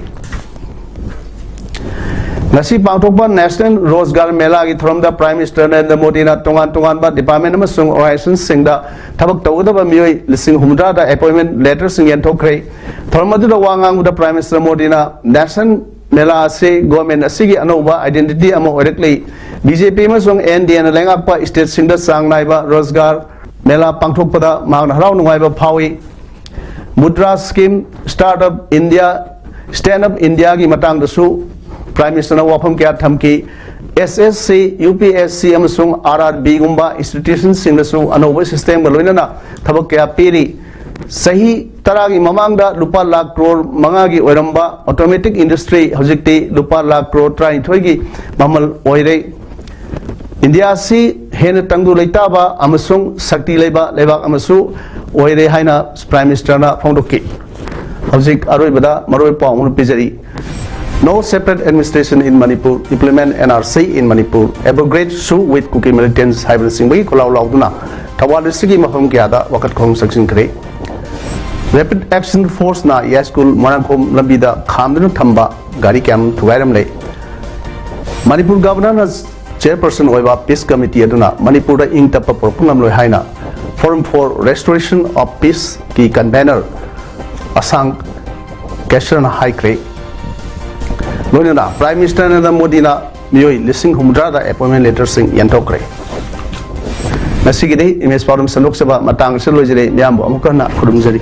ꯉꯁꯤ ꯄꯥꯡꯊꯣꯛꯄ ꯅꯦꯁꯅꯦꯜ ꯔꯣꯖꯒꯥꯔ ꯃꯦꯂꯥꯒꯤ ꯊꯧꯔꯝꯗ ꯄ꯭ꯔꯥꯏꯝ ꯃꯤꯅꯤꯁꯇꯔ ꯅꯔꯦꯟꯗ꯭ꯔ ꯃꯣꯗꯤꯅ ꯇꯣꯉꯥꯟ ꯇꯣꯉꯥꯟꯕ ꯗꯤꯄꯥꯔꯠꯃꯦꯟ ꯑꯃꯁꯨꯡ ꯑꯣꯔꯒꯅꯥꯏꯖꯦꯁꯟꯁꯤꯡꯗ ꯊꯕꯛ ꯇꯧꯒꯗꯕ ꯃꯤꯑꯣꯏ ꯂꯤꯁꯤꯡ ꯍꯨꯝꯐꯨꯇꯔꯥꯗ ꯑꯦꯄꯣꯏꯟꯃꯦꯟ ꯂꯦꯇꯔꯁꯤꯡ ꯌꯦꯟꯊꯣꯛꯈ꯭ꯔꯦ꯫ ꯊꯧꯔꯝ ꯑꯗꯨꯗ ꯋꯥ ꯉꯥꯡꯕꯗ ꯄ꯭ꯔꯥꯏꯝ ꯃꯤꯅꯤꯁꯇꯔ ꯃꯣꯗꯤꯅ ꯅꯦꯁꯅꯦꯜ ꯃꯦꯂꯥ ꯑꯁꯤ ꯒꯣꯔꯃꯦꯟ ꯑꯁꯤꯒꯤ ꯑꯅꯧꯕ ꯑꯥꯏꯗꯦꯟꯇꯤꯇꯤ ꯑꯃ ꯑꯣꯏꯔꯛꯂꯤ꯫ ꯕꯤ ꯖꯦ ꯄꯤ ꯑꯃꯁꯨꯡ ꯑꯦꯟ ꯗꯤ ꯑꯦꯅ ꯂꯩꯉꯥꯛꯄ ꯁ꯭ꯇꯦꯠꯁꯤꯡꯗ ꯆꯥꯡ ꯅꯥꯏꯕ ꯔꯣꯖꯒꯥꯔ ꯃꯦꯂꯥ ꯄꯥꯡꯊꯣꯛꯄꯗ ꯃꯍꯥꯛꯅ ꯍꯔꯥꯎ ꯅꯨꯡꯉꯥꯏꯕ ꯐꯥꯎꯏ꯫ Mudra scheme, start up India, stand up ꯏꯟꯗꯤꯌꯥꯒꯤ ꯃꯇꯥꯡꯗꯁꯨ ꯄ꯭ꯔꯥꯏꯝ ꯃꯤꯅꯤꯁꯇꯔꯅ ꯋꯥꯐꯝ ꯀꯌꯥ ꯊꯝꯈꯤ꯫ ꯑꯦꯁ S C, U P S C ꯑꯃꯁꯨꯡ ꯑꯥꯔ ꯑꯥꯔ ꯕꯤꯒꯨꯝꯕ ꯏꯟꯁꯇꯤꯇ꯭ꯌꯨꯁꯟꯁꯤꯡꯗꯁꯨ ꯑꯅꯧꯕ ꯁꯤꯁꯇꯦꯝꯒ ꯂꯣꯏꯅꯅ ꯊꯕꯛ ꯀꯌꯥ ꯄꯤꯔꯤ꯫ ꯆꯍꯤ ꯇꯔꯥꯒꯤ ꯃꯃꯥꯡꯗ ꯂꯨꯄꯥ ꯂꯥꯈ ꯀ꯭ꯔꯣꯔ ꯃꯉꯥꯒꯤ ꯑꯣꯏꯔꯝꯕ ꯑꯣꯇꯣꯃꯦꯇꯤꯛ ꯏꯟꯗꯁꯇ꯭ꯔꯤ ꯍꯧꯖꯤꯛꯇꯤ ꯂꯨꯄꯥ ꯂꯥꯈ ꯀ꯭ꯔꯣꯔ ꯇꯔꯥꯅꯤꯊꯣꯏꯒꯤ ꯃꯃꯜ ꯑꯣꯏꯔꯦ꯫ ꯏꯟꯗꯤꯌꯥ ꯑꯁꯤ ꯍꯦꯟꯅ ꯇꯪꯗꯨ ꯂꯩꯇꯥꯕ ꯑꯃꯁꯨꯡ ꯁꯛꯇꯤ ꯂꯩꯕ ꯂꯩꯕꯥꯛ ꯑꯃꯁꯨ ꯑꯣꯏꯔꯦ ꯍꯥꯏꯅ ꯄ꯭ꯔꯥꯏꯝ ꯃꯤꯅꯤꯁꯇꯔꯅ ꯐꯣꯡꯗꯣꯛꯈꯤ꯫ ꯍꯧꯖꯤꯛ ꯑꯔꯣꯏꯕꯗ ꯃꯔꯨꯑꯣꯏꯕ ꯄꯥꯎ ꯑꯃ ꯄꯤꯖꯔꯤ꯫ No separate administration in Manipur, implement N R C in Manipur, abrogate SoO with Kuki militants ꯍꯥꯏꯕꯅꯆꯤꯡꯕꯒꯤ ꯈꯣꯜꯂꯥꯎ ꯂꯥꯎꯗꯨꯅ ꯊꯧꯕꯥꯜ ꯗꯤꯁꯇ꯭ꯔꯤꯛꯀꯤ ꯃꯐꯝ ꯀꯌꯥꯗ ꯋꯥꯀꯠ ꯈꯣꯡ ꯆꯪꯁꯤꯟꯈ꯭ꯔꯦ꯫ ꯔꯦꯄꯤꯗ ꯑꯦꯛꯁꯟ ꯐꯣꯔꯁꯅ ꯌꯥꯏꯁ꯭ꯀꯨꯜ ꯃꯣꯏꯔꯥꯡꯈꯣꯝ ꯂꯝꯕꯤꯗ ꯈꯥꯝꯗꯨꯅ ꯊꯝꯕ ꯒꯥꯔꯤ ꯀꯌꯥ ꯑꯃ ꯊꯨꯒꯥꯏꯔꯝꯂꯦ꯫ ꯃꯅꯤꯄꯨꯔ ꯒꯚꯔꯅꯔꯅ ꯆꯤꯌꯔꯄꯔꯁꯟ ꯑꯣꯏꯕ ꯄꯤꯁ ꯀꯃꯤꯇꯤ ꯑꯗꯨꯅ ꯃꯅꯤꯄꯨꯔꯗ ꯏꯪ ꯇꯞꯄ ꯄꯨꯔꯛꯄ ꯉꯝꯂꯣꯏ ꯍꯥꯏꯅ Forum for Restoration of Peace ꯀꯤ ꯀꯟꯚꯦꯅꯔ ꯑꯁꯥꯡ ꯀꯦꯁꯔꯅ ꯍꯥꯏꯈ꯭ꯔꯦ꯫ ꯂꯣꯏꯅꯅ ꯄ꯭ꯔꯥꯏꯝ ꯃꯤꯅꯤꯁꯇꯔ ꯅꯔꯦꯟꯗ꯭ꯔ ꯃꯣꯗꯤꯅ ꯃꯤꯑꯣꯏ ꯂꯤꯁꯤꯡ ꯍꯨꯝꯐꯨꯇꯔꯥꯗ ꯑꯦꯄꯣꯏꯟꯃꯦꯟ ꯂꯦꯇꯔꯁꯤꯡ ꯌꯦꯟꯊꯣꯛꯈ꯭ꯔꯦ꯫ ꯉꯁꯤꯒꯤꯗꯤ ꯏꯃꯦꯖ ꯄꯥꯎꯗꯝ ꯁꯟꯗꯣꯛꯆꯕ ꯃꯇꯥꯡ ꯑꯁꯤꯗ ꯂꯣꯏꯖꯔꯦ꯫ ꯃꯤꯌꯥꯝꯕꯨ ꯑꯃꯨꯛ ꯍꯟꯅ ꯈꯨꯔꯨꯝꯖꯔꯤ꯫